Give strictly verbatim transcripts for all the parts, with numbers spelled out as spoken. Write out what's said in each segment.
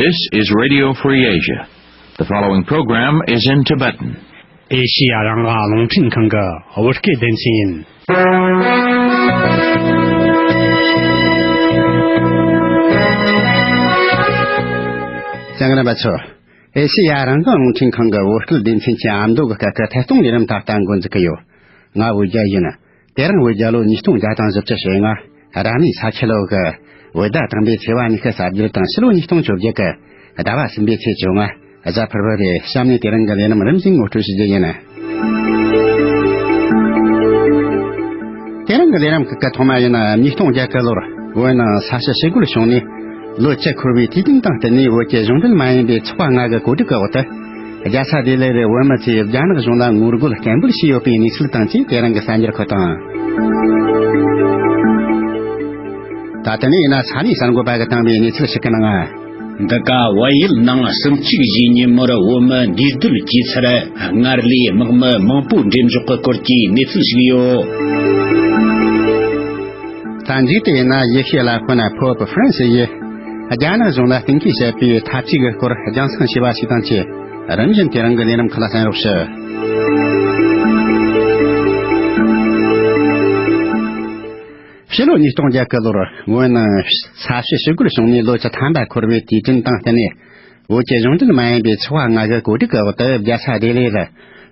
This is Radio Free Asia. The following program is in Tibetan. ཨེ་ཤི་ཡ་རང་དབང་རླུང་འཕྲིན་ཁང་གི་བོད་སྐད་སྡེ་ཚན་ཡིན། གསན་མཁན་རྣམ་པ་ཚོ། ཨེ་ཤི་ཡ་རང་དབང་རླུང་འཕྲིན་ཁང་གི་བོད་སྐད་སྡེ་ཚན་གྱི་ཨ་མདོ་གི་སྐད་ཀྱི་ཐད་གཏོང་ལས་རིམ་ད་ལྟ་འགོ་འཛུགས་ཀྱི་ཡོད། ང་བོད་རྒྱལ་ཡིན། དེ་རིང་བོད་རྒྱལ་ལོ་ཉིས་སྟོང་བརྒྱ་དང་བཞི་བཅུ་ཞེ་ལྔ། རབ་གནས་ས་ཁྱི་ལོ་གི་བོད་ཟླ་དང་པོའི་ཚེས་པ་ཉི་ཤུ་རྩ་བརྒྱད་དང་ཕྱི་ལོ་ཉིས་སྟོང་བཅོ་བརྒྱད་ཀྱི་ཟླ་བ་གསུམ་པའི་ཚེས་བཅོ་ལྔ། གཟའ་ཕུར་བུ་རེད། གཤམ་ནས་དེ་རིང་གི་ལས་རིམ་རིམ་བཞིན་ངོ་སྤྲོད་ཞུ་རྒྱུ་ཡིན། དེ་རིང་གི་ལས་རིམ་ཁག་གི་ཐོག་མ་ཡིན་ན། ཉིས་སྟོང་བརྒྱད་ཀྱི་ལོར་བོད་ནང་ས་བྱི་ཞི་རྒོལ་བྱུང་ནས་ལོ་བཅུ་འཁོར་བའི་དུས་སྟོན་དང་བསྟུན་ནས། བོད་ཀྱི་གཞུང་འབྲེལ་མ་ཡིན་པའི་ཚོགས་པ་ལྔ་གི་གོ་སྒྲིག་གི་འོག་ཏུ། རྒྱལ་ས་ལྡི་ལི་རུ་བོད་མི་ཚོས་རྒྱ་ནག་གཞུང་ལ་ངོ་རྒོལ་སྐད་འབོད་བྱས་ཡོད་པའི་གནས་ཚུལ་དང་བཅས། དེ་རིང་གི་གསར་འགྱུར་ཁག་དང་། ད་ལྟ་ནས་ཡིན་ན་ས་གནས་གསར་འགོད་པ་གིས་བཏང་བའི་གནས་ཚུལ་ཞིག་གི་ནང་། འདི་ག་བལ་ཡུལ་ནང་གསུམ་གཅིག་བཞིའི་ཉིན་མོར་བོད་མི་འདུས་སྡོད་བྱས་ཚར། སྔར་ལས་དམག་མི་མང་པོ་འགྲེམས་འཇོག་གི་སྐོར་གྱི་གནས་ཚུལ་ཞིག་ཡོད། ད་མཇུག་ཏུ་ཡིན་ན། ཡེ་ཤུའི་བླ་དཔོན་ཕོ་བེ་ཧྥ་རན་སི་ཡིས་རྒྱ་ནག་གཞུང་ལ་བསྟུན་གྲོས་བྱེད་པའི་ཐབས་ཇུས་ཀྱི་སྐོར་རྒྱང་སྲིང་བྱས་པ་ཞིག་དང་བཅས། རིམ་བཞིན་དེ་རིང་གི་ལས་རིམ་ཁག་ལ་གསན་རོགས་ཞུ། ཕྱི་ལོ་ཉིས་སྟོང་བརྒྱད་ཀྱི་ལོར་བོད་ནང་ས་བྱི་ཞི་རྒོལ་བྱུང་ནས་ལོ་བཅུ་ཐམ་པ་འཁོར་བའི་དུས་སྟོན་དང་བསྟུན་ནས། བོད་ཀྱི་གཞུང་འབྲེལ་མ་ཡིན་པའི་ཚོགས་པ་ལྔ་གི་གོ་སྒྲིག་གི་འོག་ཏུ། རྒྱལ་ས་ལྡི་ལི་ལ་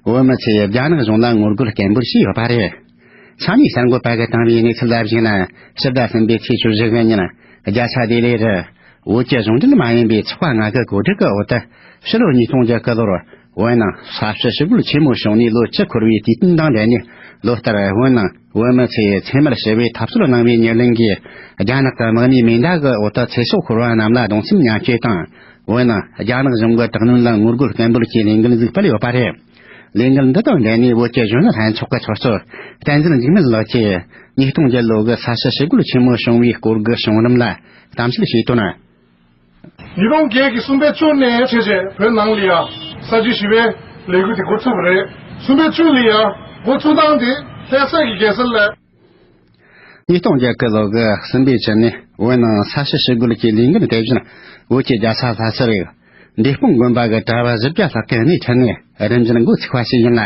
བོད་མི་ཚོས་རྒྱ་ནག་གཞུང་ལ་ངོ་རྒོལ་སྐད་འབོད་བྱས་ཡོད་པ་རེད། ས་གནས་གསར་འགོད་པ་གིས་བཏང་བའི་གནས་ཚུལ་ལ་གཞིགས་ན། ཕྱི་ཟླ་གསུམ་པའི་ཚེས་བཅུ་བཞི་གི་ཉིན། རྒྱལ་ས་ལྡི་ལི་རུ་བོད་ཀྱི་གཞུང་འབྲེལ་མ་ཡིན་པའི་ཚོགས་པ་ལྔ་གི་གོ་སྒྲིག་གི་འོག་ཏུ། ཕྱི་ལོ་ཉིས་སྟོང་བརྒྱད་ཀྱི་ལོར་བོད་ནང་ས་བྱི་ཞི་རྒོལ་ཆེན་མོ་བྱུང་ནས་ལོ་བཅུ་འཁོར་བའི་དུས་སྟོན་དང་འབྲེལ་ནས། ལོ་ལྟར་བོད་ནང་བོད་མི་ཚོས་མཚན་མོར་ཞི་བའི་འཐབ་རྩོད་གནང་བའི་ཉེར་ལེན་གྱིས། རྒྱ་ནག་གི་དམག་མིའི་མེ་མདའ་གི་འོག་ཏུ་ཚེ་སྲོག་ཤོར་བ་རྣམས་ལ་གདུང་སེམས་མཉམ་སྐྱེད་དང་། བོད་ནང་རྒྱ་ནག་གཞུང་གི་དྲག་གནོན་ལ་ངོ་རྒོལ་སྐད་འབོད་ཀྱི་ལས་འགུལ་ཟིག་སྤེལ་ཡོད་པ་རེད། ལས་འགུལ་འདི་དང་འབྲེལ་ནས། བོད་ཀྱི་གཞོན་ནུ་ལྷན་ཚོགས་ཀྱི་ཚོགས་གཙོ་བསྟན་འཛིན་འཇིགས་མེད་ལགས་ཀྱིས། ཉིས་སྟོང་བརྒྱད་ལོ་གི་ས་བྱི་ཞི་རྒོལ་ཆེན་མོ་བྱུང་བའི་སྐོར་གྱི་བྱུང་རིམ་ལ་གཏམ་བཤད་བྱས་དོན། ཉིས་སྟོང་བརྒྱད་ཀྱི་གསུམ་པའི་བཅུ་ནས་བྱས་རྗེས་བོད་ནང་ལ་ཡང་ས་བྱི་ཞི་བའི་ལས་འགུལ་དེ་འགོ་ཚུགས་པ་རེད། གསུམ་པའི་བཅུ་ལ་ཡང་འགོ་ཚུགས་སྟངས་དེ་ལྷ་སའི་རྒྱལ་ས་ལ། ཉིས་སྟོང་བརྒྱད་ཀྱི་ལོ་གི་གསུམ་པའི་བཅུ་ནས་བོད་ནང་ས་བྱི་ཞི་རྒོལ་གྱི་ལས་འགུལ་དེ་བཞིན་བོད་ཀྱི་རྒྱལ་ས་ལྷ་ས་རུ། འབྲས་སྤུངས་དགོན་པ་གི་གྲྭ་བ་བཞི་བརྒྱ་ལྷག་གི་སྣེ་ཁྲིད་ནས་རིམ་བཞིན་འགོ་ཚུགས་པ་ཞིག་ཡིན་ལ།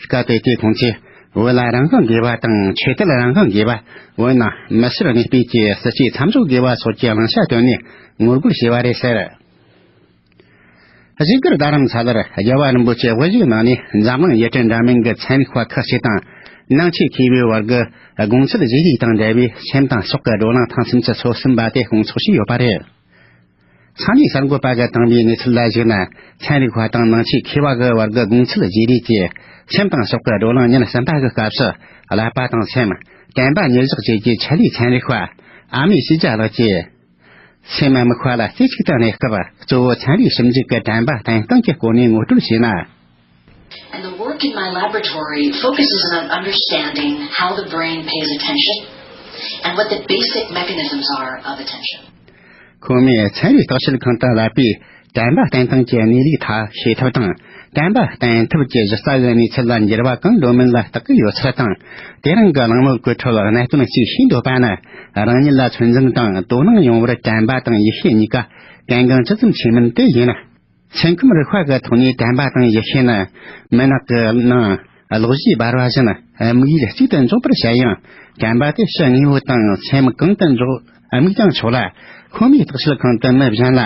སྐབས་དེ་དུས་ཁོང་ཚོས་བོད་ལ་རང་དབང་དགོས་པ་དང་། ཆོས་དད་རང་དབང་དགོས་པ། བོད་ནང་མི་སེར་གནས་སྤོས་ཀྱིས་སྲིད་ཇུས་མཚམས་འཇོག་དགོས་པ་སོགས་ཀྱི་བླང་བྱ་བཏོན་ནས་ངོ་རྒོལ་བྱས་པ་རེད་ཟེར། བཞུགས་སྒར་རྡ་རམ་ས་ལར་རྒྱལ་བ་རིན་པོ་ཆེ་དབུ་བཞུགས་གནང་ནས། འཛམ་གླིང་ཡུལ་གྲུ་འདྲ་མིན་གྱི་ཚན་རིག་པ་ཁག་ཅིག་དང་། ནང་ཆོས་མཁས་པའི་བར་གྱི་དགོངས་ཚུལ་བརྗེ་རེས་དང་འབྲེལ་བའི་སེམས་དང་སྲོག་གི་བགྲོ་གླེང་ཐེངས་སུམ་ཅུ་སོ་གསུམ་པ་དེ་སྐོང་ཚོགས་བྱས་ཡོད་པ་རེད། ས་གནས་གསར་འགོད་པ་གིས་བཏང་བའི་གནས་ཚུལ་ལ་གཞིགས་ན། ཚན་རིག་པ་དང་ནང་ཆོས་མཁས་པ་གི་བར་གྱི་དགོངས་ཚུལ་བརྗེ་རེས་ཀྱི་སེམས་དང་སྲོག་གི་བགྲོ་གླེང་ཉིན་གསུམ་པ་གི་སྐབས་སུ། ཀླད་པ་དང་སེམས། དྲན་པ་ཉིད་བཞག་བཅས་ཀྱི་ཆེད་ལས་ཚན་རིག་པ་ཨ་མེ་ཤི་ཇ་ལགས་ཀྱིས། སེམས་དམིགས་པ་ལ་རྩེ་གཅིག་ཏུ་གནས་སྐབས། གཙོ་བོ་ཚན་རིག་ཞིབ་འཇུག་གི་དྲན་པ་བརྟན་སྟངས་ཀྱི་སྐོར་ནས་ངོ་སྤྲོད་བྱས་ན། And the work in my laboratory focuses on understanding how the brain pays attention and what the basic mechanisms are of attention. ཁོ་མོས་ཚན་རིག་བརྟག་དཔྱད་ཁང་དུ་ཀླད་པའི་དྲན་པ་བརྟན་སྟངས་ཀྱི་གནས་ལུགས་ཐག་ཤེས་ཐབས་དང་། དྲན་པ་བརྟན་ཐབས་ཀྱི་གཞི་རྩ་གི་གནས་ཚུལ་ལ་འགྱུར་བ་གང་འགྲོ་མིན་ལ་བརྟག་གི་ཡོད་ཚུལ་དང་། དེ་རིང་གི་གླེང་མོལ་གོ་ཁྲོད་གནད་དོན་གཅིག་ཤེས་འདོད་པ་ནི། རང་ཉིད་ལ་ཚོད་འཛིན་དང་དོ་སྣང་ཡོང་བར་དྲན་པ་དང་ཡིད་ཤེས་གཉིས་ཀ་གལ་འགངས་ཇི་ཙམ་ཆེ་མིན་དེ་ཡིན། སེམས་ཁམས་རིག་པ་གི་ཐོག་ནས་དྲན་པ་དང་ཡིད་ཤེས་ནི་མུན་ནག་གི་ནང་གློག་བཞིན་འབར་བ་བཞིན། དམིགས་ཡུལ་གཅིག་ཏུ་འཇོག་པར་བྱ་ཡང་། དྲན་པ་དེ་ཕྱི་དངོས་པོ་དང་སེམས་གང་དུ་འཇོག་དམིགས་ཀྱང་ཆོག་ལ། ཁོ་མོའི་བརྟག་དཔྱད་ཁང་དུ་མི་གཞན་ལ་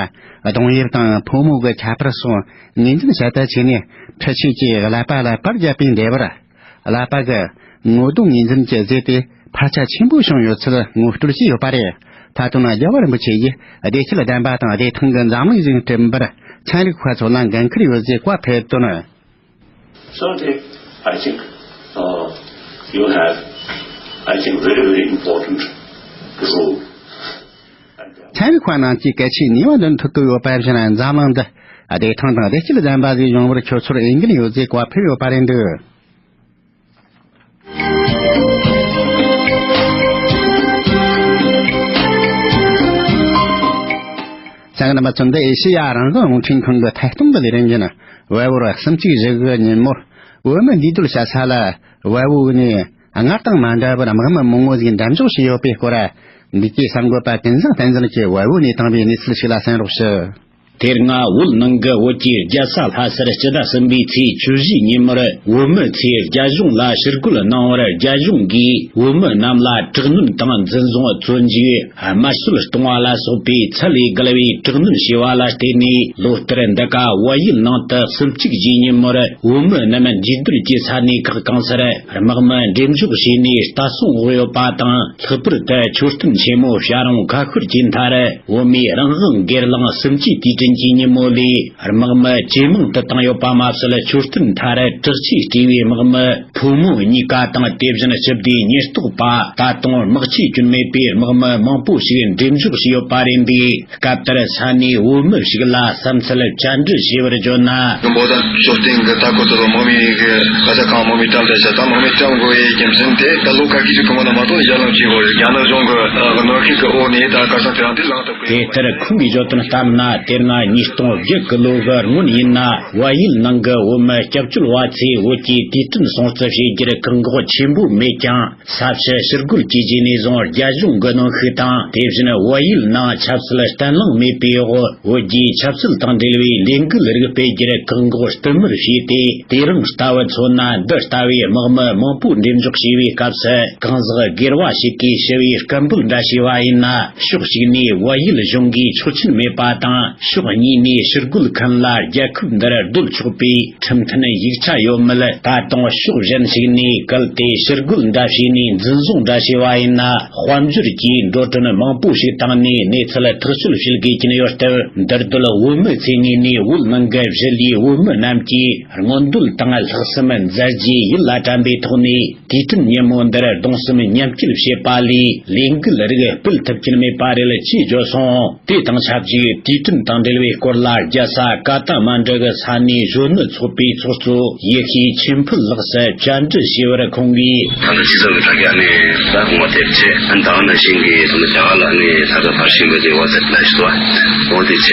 གདུང་དབྱིབས་དང་ཕོ་མོ་གི་ཁྱད་པར་སོགས་ངོས་འཛིན་བྱེད་ལྟ་བྱས་ནས། འཕྲུལ་ཆས་ཀྱིས་ཀླད་པ་ལ་པར་བརྒྱབ་པའི་འདས་པར། ཀླད་པ་གི་ངོ་གདོང་ངོས་འཛིན་གྱི་རྫས་དེ་འཕར་ཆ་ཆེན་པོ་བྱུང་ཡོད་ཚུལ་ངོ་སྤྲོད་བྱས་ཡོད་པ་རེད། ད་དུང་རྒྱལ་བ་རིན་པོ་ཆེ་ཡིས་བདེ་སྐྱིད་ལྡན་པ་དང་བདེ་ཐང་གི་འཛམ་གླིང་ཞིག་བསྐྲུན་པར་ཚན་རིག་པ་ཚོ་ལ་འགན་འཁུར་ཡོད་ཅེས་བཀའ་ཕེབས་དོན། Certainly, I think, uh, you have, I think, very, very important role. ཚན་རིག་པ་རྣམས་ཀྱིས་གལ་ཆེའི་ནུས་པ་འདོན་ཐུབ་ཀྱི་ཡོད་པ་བཞིན། འཛམ་གླིང་འདི་བདེ་ཐང་དང་བདེ་སྐྱིད་ལྡན་པ་ཞིག་ཡོང་བར་ཁྱོད་ཚོར་འོས་འགན་ཡོད་ཅེས་བཀའ་ཕེབས་ཡོད་པ་རེད་འདུག་གསན་མཁན་རྣམ་པ་ཚོ། འདི་ཨེ་ཤེ་ཡ་རང་དབང་རླུང་འཕྲིན་ཁང་གི་ཐད་གཏོང་གི་ལས་རིམ་ཡིན། བལ་པོར་གསུམ་གཅིག་བཞི་དགུ་ཉིན་མོར་བོད་མི་འདུས་སྡོད་བྱ་ས་ལ་བལ་པོ་ནས་སྔར་དང་མ་འདྲ་བར་དམག་མི་མང་བོ་ཞིག་འགྲེམས་འཇོག་བྱས་ཡོད་པའི་སྐོར། འདི་གའི་གསར་འགོད་པ་ཀུན་བཟང་བསྟན་འཛིན་གྱིས་བལ་པོ་ནས་བཏང་བའི་གནས་ཚུལ་ཞིག་ལ་གསན་རོགས་ཞུ། དེ་སྔ་བོད་ནང་གི་བོད་ཀྱི་རྒྱལ་ས་ལྷ་སར་སྤྱི་ཟླ་གསུམ་པའི་ཚེས་བཅུ་བཞི་ཉིན་མོར་བོད་མི་ཚོས་རྒྱ་གཞུང་ལ་ཕྱིར་རྒོལ་གནང་བར། རྒྱ་གཞུང་གིས་བོད་མི་རྣམས་ལ་དྲག་གནོན་དང་འཛིན་བཟུང་། བཙོན་འཇུག། དམར་གསོད་གཏོང་བ་ལ་སོགས་པའི་ཚད་ལས་བརྒལ་བའི་དྲག་གནོན་བྱས་པ་ལ་བརྟེན་ནས། ལོ་ལྟར་འདི་ག་བལ་ཡུལ་ནང་དུ་གསུམ་གཅིག་བཞིའི་ཉིན་མོར་བོད་མི་རྣམས་འདུས་སྡོད་ཀྱི་ས་གནས་ཁག་གང་སར་དམག་མི་འགྲེམས་འཇོག་བྱས་ནས་ལྟ་སྲུང་འོག་ཡོད་པ་དང་། ལྷག་པར་དུ་མཆོད་རྟེན་ཆེན་མོ་བྱ་རུང་ཁ་ཤོར་གྱི་མཐར། བོད་མིའི་རང་དབང་སྒེར་ལངས་གསུམ་བཅུའི་དུས་དྲན་གྱི་ཉིན་མོ་ལས། དམག་མི་ཇེ་མང་དུ་བཏང་ཡོད་པ་མ་ཟད། མཆོད་རྟེན་མཐར་དྲག་ཆས་སྤྲས་པའི་དམག་མི་ཕོ་མོ་གཉིས་ཀ་དང་། དེ་བཞིན་སྤྱི་བདེའི་ཉེན་རྟོག་པ། ད་དུང་དམག་ཆས་གྱོན་མེད་པའི་དམག་མི་མང་པོ་ཞིག་འགྲེམས་འཇོག་བྱས་ཡོད་པ་རེད་འདུག་སྐབས་དེར་ས་གནས་བོད་མི་ཞིག་ལ་བསམ་ཚུལ་བཅར་འདྲི་བྱས་པར་བརྗོད་ན། མོ་དང་མཆོད་རྟེན་གྱི་ལྟ་སྐོར་དུ་དམག་མི་གི་ཁ་ཆ་གང་དམག་མི་བཀྲམ་བསྡད་ཤག་ད་དམག་མི་བཀྲམ་དགོས་ཡའི་རྒྱུ་མཚན་དེ་ད་ལོ་ཁ་ཤས་ཀྱི་གོང་ན་མ་གཏོགས་ཡར་ལངས་བྱེད་དགོས་རེད། རྒྱ་ནག་གཞུང་གི་གནོན་ཤུགས་ཀྱི་འོག་ནས་ད་ཁ་སང་དེ་རིང་འདི་ལངས་ཐུབ་ཀྱི་ཡོད། དེ་ལྟར་ཁོང་གིས་བརྗོད་དོན་ལྟར་ན། དེ་སྔ་ཉིས་སྟོང་བརྒྱད་གི་ལོ་གི་སྔོན་ཡིན་ན། བལ་ཡུལ་ནང་གི་བོད་མི་སྐྱབས་བཅོལ་བ་ཚོས་བོད་ཀྱི་དུས་དྲན་སྲུང་བརྩི་བྱེད་རྒྱུར་བཀག་འགོག་ཆེན་པོ་མེད་ཀྱང་། ས་ཕྱི་ཕྱིར་རྒོལ་གྱི་རྗེས་ནས་བཟུང་། རྒྱ་གཞུང་གི་གནོན་ཤུགས་དང་། དེ་བཞིན་བལ་ཡུལ་ནང་ཆབ་སྲིད་བརྟན་ལྷིང་མེད་པའི་འོག་བོད་རྒྱའི་ཆབ་སྲིད་དང་འབྲེལ་བའི་ལས་འགུལ་རིགས་སྤེལ་རྒྱུར་བཀག་འགོག་བསྟུད་མར་བྱས་ཏེ། དེ་རིང་ལྟ་བུ་མཚོན་ན། འདི་ལྟ་བུའི་དམག་མི་མང་པོ་འགྲེམས་འཇོག་བྱས་པའི་སྐབས་སུ། གང་ཟག་སྒེར་བ་ཞིག་གིས་ཞི་བའི་སྐད་འབོད་འདྲ་བྱས་པ་ཡིན་ན། ཕྱོགས་གཅིག་ནས་བལ་ཡུལ་གཞུང་གིས་ཆོག་མཆན་མེད་པ་དང་། ཕྱོགས་གཉིས་ནས་ཕྱིར་རྒོལ་མཁན་ལ་རྒྱལ་ཁབ་འདིར་སྡོད་ཆོག་པའི་ཁྲིམས་མཐུན་ཡིག་ཆ་ཡོད་མེད། ད་དུང་ཕྱོགས་གཞན་ཞིག་ནས་གལ་ཏེ་ཕྱིར་རྒོལ་འདྲ་བྱས་ནས་འཛིན་བཟུང་འདྲ་བྱས་པ་ཡིན་ན། དཔལ་འབྱོར་གྱི་འགྲོ་གྲོན་མང་པོ་ཞིག་བཏང་ནས་གནས་ཚུལ་ཐག་གཅོད་བྱེད་དགོས་ཀྱིན་ཡོད་སྟབས། འདིར་སྡོད་བོད་མི་ཚོའི་ངོས་ནས་བོད་ནང་གི་གཞིས་ལུས་བོད་མི་རྣམས་ཀྱིས་སྔོན་འདོད་དང་ལྷག་བསམ་མཛད་རྗེས་ཡིད་ལ་དྲན་པའི་ཐོག་ནས། དུས་དྲན་ཉིན་མོ་འདིར་གདུང་སེམས་མཉམ་སྐྱེད་བྱེད་པ་ལས་ལས་འགུལ་རིགས་སྤེལ་ཐུབ་ཀྱིན་མེད་པ་རེད་ཅེས་བརྗོད་སོང་། དེ་དང་ཆབས་ཅིག་དུས་དྲན་དང་འབྲེལ་བའི་སྐོར་ལ། རྒྱལ་ས་ཀ་ཐ་མན་ཌུ་གི་ས་གནས་གཞོན་ནུ་ཚོགས་པའི་ཚོགས་གཙོ་ཡེ་ཤེས་ཆོས་འཕེལ་ལགས་སུ་བཅར་འདྲི་བྱས་པར། ཁོང་གིས། ད་ལྟ་སྤྱི་ཚོགས་ཀྱི་དྲ་རྒྱ་ནས་ད་དགོངས་པ་དེབ་ཆེ་ཨན་དང་ནང་བཞིན་གྱི་ད་ལྟ་རྒྱ་གར་ལ་ནི་ད་ལྟ་ཕར་ཕྱིན་པའི་དེ་ཝ་ཚེབ་ལ་ཞུ་བ་འོ་དེ་བྱས་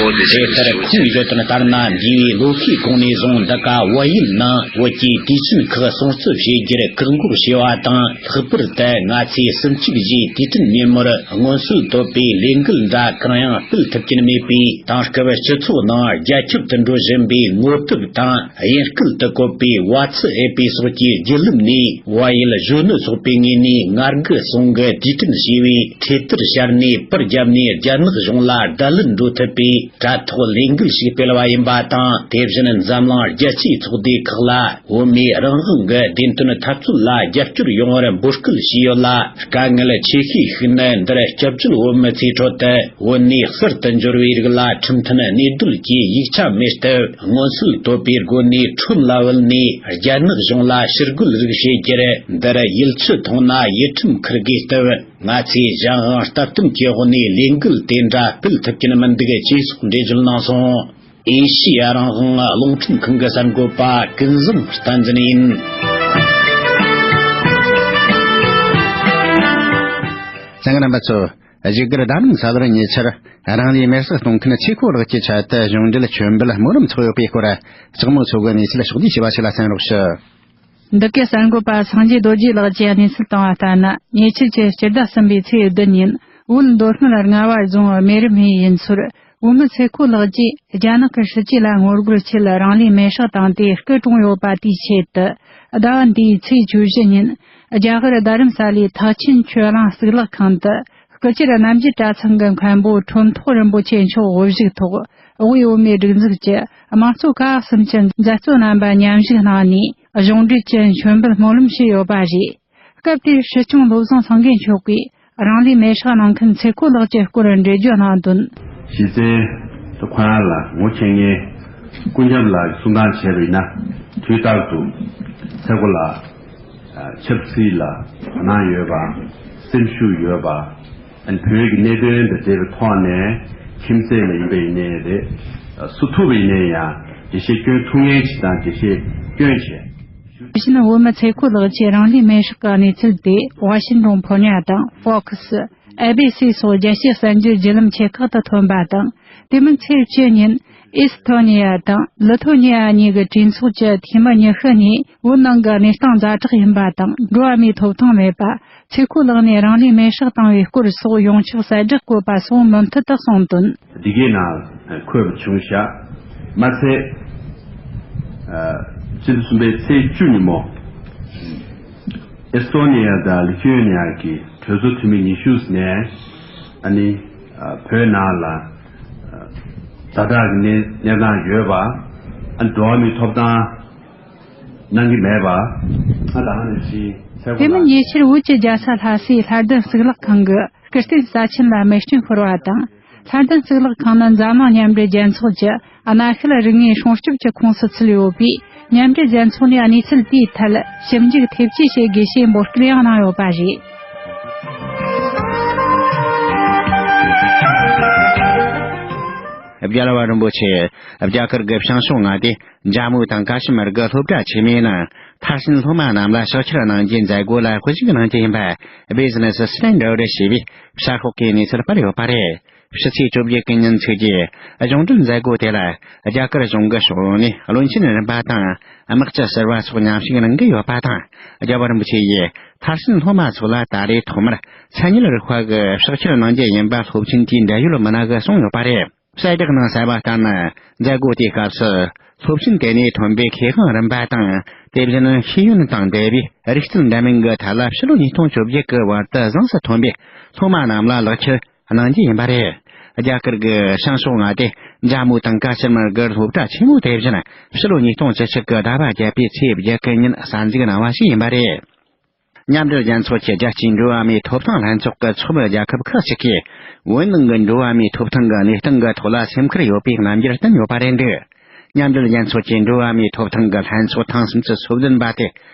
འོ་དེ་བྱས། དེ་ལྟར་ཁོང་གིས་བརྗོད་དོན་ལྟར་ན། འདས་པའི་ལོ་ཤས་གོང་ནས་བཟུང་འདི་ག་བལ་ཡུལ་ནང་བོད་ཀྱི་དུས་ཆེན་ཁག་སྲུང་བརྩི་བྱེད་རྒྱུར་བཀག་འགོག་བྱས་པ་དང་། ལྷག་པར་དུ་ང་ཚོས་གསུམ་གཅིག་བཞིའི་དུས་དྲན་ཉིན་མོར་མངོན་གསལ་དོད་པའི་ལས་འགུལ་འདྲ་གང་ཡང་སྤེལ་ཐུབ་ཀྱིན་མེད་པས། དེང་སྐབས་སྤྱི་ཚོགས་ནང་རྒྱ་ཁྱབ་ཏུ་འགྲོ་བཞིན་པའི་ངོ་དེབ་དང་། དབྱིན་སྐད་དུ་བཀོད་པའི་ཝ་ཚི་ཨེ་པི་སོགས་ཀྱི་བརྒྱུད་ལམ་ནས། བལ་ཡུལ་གཞོན་ནུ་ཚོགས་པའི་ངོས་ནས་ང་དགུ་གསུམ་གྱི་དུས་དྲན་ཞེས་པའི་འཕྲེད་དར་ཕྱར་ནས་པར་བརྒྱབ་ནས། རྒྱ་ནག་གཞུང་ལ་བརྡ་ལན་འགྲོ་ཐུབ་པའི་དྲ་ཐོག་ལས་འགུལ་ཞིག་སྤེལ་བ་ཡིན་པ་དང་། དེ་བཞིན་འཛམ་གླིང་རྒྱལ་སྤྱིའི་ཚོགས་སྡེ་ཁག་ལ། བོད་མིའི་རང་དབང་གི་བདེན་དོན་འཐབ་རྩོད་ལ་རྒྱབ་སྐྱོར་ཡོང་བར་འབོད་སྐུལ་བྱས་ཡོད་ལ། དཀའ་ངལ་ཆེ་ཤོས་ཤིག་ནི། འདིར་སྐྱབས་བཅོལ་བོད་མི་ཚོའི་ཁྲོད་དུ། བོད་ནས་གསར་དུ་འབྱོར་བའི་རིགས་ལ་ཁྲིམས་མཐུན་གནས་སྡོད་ཀྱི་ཡིག་ཆ་མེད་སྟབས། མངོན་གསལ་དོད་པའི་སྒོ་ནས་ཁྲོམ་ལ་བུད་ནས། རྒྱ་ནག་གཞུང་ལ་ཕྱིར་རྒོལ་རིགས་བྱེད་རྒྱུར། འདིར་ཡུལ་ཆུ་འཐུང་ན་ཡུལ་ཁྲིམས་འཁུར་དགོས་སྟབས། ང་ཚོས་གཞན་དབང་སྟབས་བསྟུན་གྱི་འོག་ནས་ལས་འགུལ་དེ་འདྲ་སྤེལ་ཐུབ་ཀྱིན་མི་འདུག་ཅེས་སོགས་འགྲེལ་བརྗོད་གནང་སོང་། ཨེ་ཤི་ཡ་རང་དབང་རླུང་འཕྲིན་ཁང་གི་གསར་འགོད་པ་ཀུན་བཟང་བསྟན་འཛིན་ཡིན། གསན་མཁན་རྣམ་པ་ཚོ། བཞུགས་སྒར་རྡ་རམ་ས་ལར་ཉེ་ཆར་རང་ལུས་མེར་སྲེག་གཏོང་མཁན་ཚེ་ཁོ་ལགས་ཀྱི་ཆེད་དུ་གཞུང་འབྲེལ་མཆོད་འབུལ་སྨོན་ལམ་ཚོགས་ཡོད་པའི་སྐོར། ལྕགས་མོ་མཚོ་གིས་གནས་ཚུལ་ཕྱོགས་བསྡུས་བྱས་པ་ཞིག་ལ་གསན་རོགས་ཞུ། འདི་གའི་གསར་འགོད་པ་སངས་རྒྱས་རྡོ་རྗེ་ལགས་ཀྱིས་གནས་ཚུལ་བཏང་བ་ལྟར་ན། ཉེ་ཆར་གྱི་སྤྱི་ཟླ་གསུམ་པའི་ཚེས་བདུན་ཉིན། བོད་མདོ་སྨད་རྔ་བ་རྫོང་རྨེ་རུ་སྨད་ཡུལ་ཚོར། བོད་མི་ཚེ་ཁོ་ལགས་ཀྱིས་རྒྱ་ནག་གི་སྲིད་ཇུས་ལ་ངོ་རྒོལ་ཆེད་རང་ལུས་མེར་སྲེག་བཏང་སྟེ་སྐུ་གྲོངས་ཡོད་པ་དེའི་ཆེད་དུ། ཟླ་བ་འདིའི་ཚེས་བཅུ་བཞི་ཉིན། རྒྱ་གར་རྡ་རམ་ས་ལའི་ཐེག་ཆེན་ཆོས་གླིང་གཙུག་ལག་ཁང་དུ། སྐུ་བཅར་རྣམ་རྒྱལ་གྲྭ་ཚང་གི་མཁན་པོ་ཁྲོམ་ཐོག་རིན་པོ་ཆེ་མཆོག་དབུ་བཞུགས་ཐོག། དབུས་བོད་མིའི་སྒྲིག་འཛུགས་ཀྱི་དམངས་གཙོ་ཁག་གསུམ་གྱི་མཛད་གཙོ་རྣམ་པ་མཉམ་ཞུགས་གནང་ནས། གཞུང་འབྲེལ་གྱི་མཆོད་འབུལ་སྨོན་ལམ་ཞུས་ཡོད་པ་རེད། སྐབས་དེར་སྲིད་སྐྱོང་བློ་བཟང་སེང་གེ་མཆོག་གིས་རང་ལུས་མེར་སྲེག་གནང་མཁན་ཚེ་ཁོ་ལགས་ཀྱི་སྐོར་འགྲེལ་བརྗོད་གནང་དོན། གཞི་རྩའི་ཁོ་རང་ལ་ངོ་ཤེས་མཁན་སྐུ་ཞབས་ལགས་ཀྱིས་གསུང་སྟངས་བྱས་པ་ཡིན་ན། དུས་རྟག་ཏུ་ཚེ་ཁོ་ལགས་ཆབ་སྲིད་ལ་དོ་སྣང་ཡོད་པ། སེམས་ཤུགས་ཡོད་པ། ཨ་ནི་བོད་ཀྱི་གནད་དོན་དང་འབྲེལ་བའི་ཐོག་ནས། ཁྱིམ་མཚེས་ལ་ཡིན་པ་ཡིན་ནའི་རེད། སུ་ཐུག་པ་ཡིན་ནའི་ཡང་འགྲེལ་བཤད་སྐྱོན་ཐུབ་མཁན་ཞིག་དང་འགྲེལ་བཤད་སྐྱོན་བྱས། དེ་བཞིན་བོད་མི་ཚེ་ཁོ་ལགས་ཀྱི་རང་ལུས་མེར་སྲེག་གི་གནས་ཚུལ་དེ་ཝ་ཤིང་ཏོན་ཕོ་ཉ་དང་ཧྥོག་སི། ཨེ་བྷི་སི་སོགས་རྒྱལ་སྤྱིའི་གསར་འགྱུར་བརྒྱུད་ལམ་ཆེ་ཁག་ཏུ་ཐོན་པ་དང་། དེ་མིན་ཚེས་བཅུ་ཉིན། ཨེ་སི་ཐོ་ནི་ཡ་དང་ལི་ཐོ་ནི་ཡ་གཉིས་ཀྱི་གྲོས་ཚོགས་ཀྱི་འཐུས་མི་ཉི་ཤུ་གཉིས་བོད་ནང་གི་གནས་སྟངས་ཛ་དྲག་ཡིན་པ་དང་འགྲོ་བ་མིའི་ཐོབ་ཐང་མེད་པ། ཚེ་ཁོ་ལག་ནས་རང་ལུས་མེར་སྲེག་བཏང་བའི་སྐོར་སོགས་ཡོངས་ཁྱབ་གསལ་བསྒྲགས་བཀོད་པ་སོགས་མུ་མཐུད་དུ་གསུངས་དོན། འདི་གའི་ནང་འཁོད་པ་བྱུང་བཞག་མ་ཚད། ཨ། སྤྱི་ཟླ་གསུམ་པའི་ཚེས་བཅུ་ཉིན་མོ། ཨེ་སི་ཐོ་ནི་ཡ་དང་ལི་ཐུ་ཨེ་ནི་ཡ་གི་གྲོས་ཚོགས་འཐུས་མི་ཉི་ཤུ་ནས་ཨ་ནི་ཨ། བོད་ནང་ལ་ཨ། ཛ་དྲག་གི་གནས་གནས་སྟངས་ཡོད་པ། ཨ། འགྲོ་བ་མིའི་ཐོབ་ཐང་གནང་གི་མེད་པ། ཨ། ད་ནི་ཅི་ཚེ་དེ་མིན་ཉེ་ཆར་བོད་ཀྱི་རྒྱལ་ས་ལྷ་སའི་ལྷ་ལྡན་གཙུག་ལག་ཁང་གི་སྐུ་རྟེན་རྩ་ཆེན་ལ་མེ་སྐྱོན་ཤོར་བ་དང་། ལྷ་ལྡན་གཙུག་ལག་ཁང་ནི་འཛམ་གླིང་མཉམ་འབྲེལ་རྒྱལ་ཚོགས་ཀྱི་གནའ་ཤུལ་རིག་དངོས་སྲུང་སྐྱོབ་ཀྱི་ཁོངས་སུ་ཚུད་ཡོད་པས། མཉམ་འབྲེལ་རྒྱལ་ཚོགས་ནས་གནས་ཚུལ་དེའི་ཐད་ཞིབ་འཇུག་ཐེབས་ཇུས་བྱེད་དགོས་ཞེས་འབོད་སྐུལ་ཡང་གནང་ཡོད་པ་རེད། རྒྱལ་བ་རིན་པོ་ཆེ་རྒྱ་གར་གྱི་བྱང་ཕྱོགས་མངའ་སྡེ་ཇམ་མུ་དང་ཀ་ཤི་མིར་གྱི་སློབ་གྲྭ་ཆེན་མོའི་ནང་མཐར་ཕྱིན་སློབ་མ་རྣམས་ལ་ཕྱག་འཁྱེར་གནང་རྒྱུའི་མཛད་སྒོ་ལ་དཔེ་གཟིགས་གནང་རྒྱུ་ཡིན་པ། Business Standard ཞེས་པའི་གསར་ཤོག་གིས་གནས་ཚུལ་སྤེལ་ཡོད་པ་རེད། ཕྱི་ཚེས་བཅོ་བརྒྱད་ཀྱི་ཉིན་ཚོད་ཀྱི་གཞུང་འབྲེལ་མཛད་སྒོ་དེ་ལ་རྒྱ་གར་གཞུང་གི་ཕྱོགས་ནས་བློན་ཆེན་རིམ་པ་དང་དམག་སྤྱི་ཟུར་པ་སོགས་མཉམ་ཞུགས་གནང་གི་ཡོད་པ་དང་། རྒྱལ་བ་རིན་པོ་ཆེ་ཡིས་མཐར་ཕྱིན་སློབ་མ་ཚོ་ལ་ད་རེས་ཐོག་མར་མཚན་ཉིད་རིག་པ་གི་ཕྱག་འཁྱེར་གནང་རྒྱུ་ཡིན་པ་སློབ་ཆེན་དེའི་འབྲེལ་ཡོད་མི་སྣ་གིས་གསུངས་ཡོད་པ་རེད། གསལ་བསྒྲགས་ནང་གསལ་བ་ལྟར་ན། མཛད་སྒོ་དེའི་སྐབས་སུ་སློབ་ཆེན་དེ་ནས་ཐོན་པའི་མཁས་དབང་རིམ་པ་དང་། དེ་བཞིན་ཤེས་ཡོན་དང་འབྲེལ་བའི་རིག་རྩལ་འདྲ་མིན་གྱི་ཐད་ལ་ཕྱི་ལོ་ཉིས་སྟོང་བཅོ་བརྒྱད་ཀྱི་བར་དུ་གཟེངས་སུ་ཐོན་པའི་སློབ་མ་རྣམས་ལ་ལག་འཁྱེར་གནང་རྒྱུ་ཡིན་པ་རེད། རྒྱ་གར་གྱི་བྱང་ཕྱོགས་མངའ་སྡེ་ཇམ་མུ་དང་ཀ་ཤི་མིར་གྱི་སློབ་གྲྭ་ཆེན་མོ་དེ་བཞིན་ཕྱི་ལོ་ཉིས་སྟོང་བཅུ་གཅིག་གི་ཟླ་བ་བརྒྱད་པའི་ཚེས་བརྒྱད་ཀྱི་ཉིན་གསར་འཛུགས་གནང་བ་ཞིག་ཡིན་པ་རེད། མཉམ་འབྲེལ་རྒྱལ་ཚོགས་ཀྱི་རྒྱལ་སྤྱིའི་འགྲོ་བ་མིའི་ཐོབ་ཐང་ལྷན་ཚོགས་ཀྱི་ཚོགས་མི་རྒྱལ་ཁབ་ཁག་ཅིག་གིས་བོད་ནང་གི་འགྲོ་བ་མིའི་ཐོབ་ཐང་གི་གནས་སྟངས་ཀྱི་ཐོག་ལ་སེམས་ཁུར་ཡོད་པའི་རྣམ་འགྱུར་བསྟན་ཡོད་པ་རེད་འདུག་མཉམ་འབྲེལ་རྒྱལ་ཚོགས་ཀྱི་འགྲོ་བ་མིའི་ཐོབ་ཐང་གི་ལྷན་ཚོགས་ཐེངས་སུམ་ཅུ་སོ་བདུན་པ་དེ་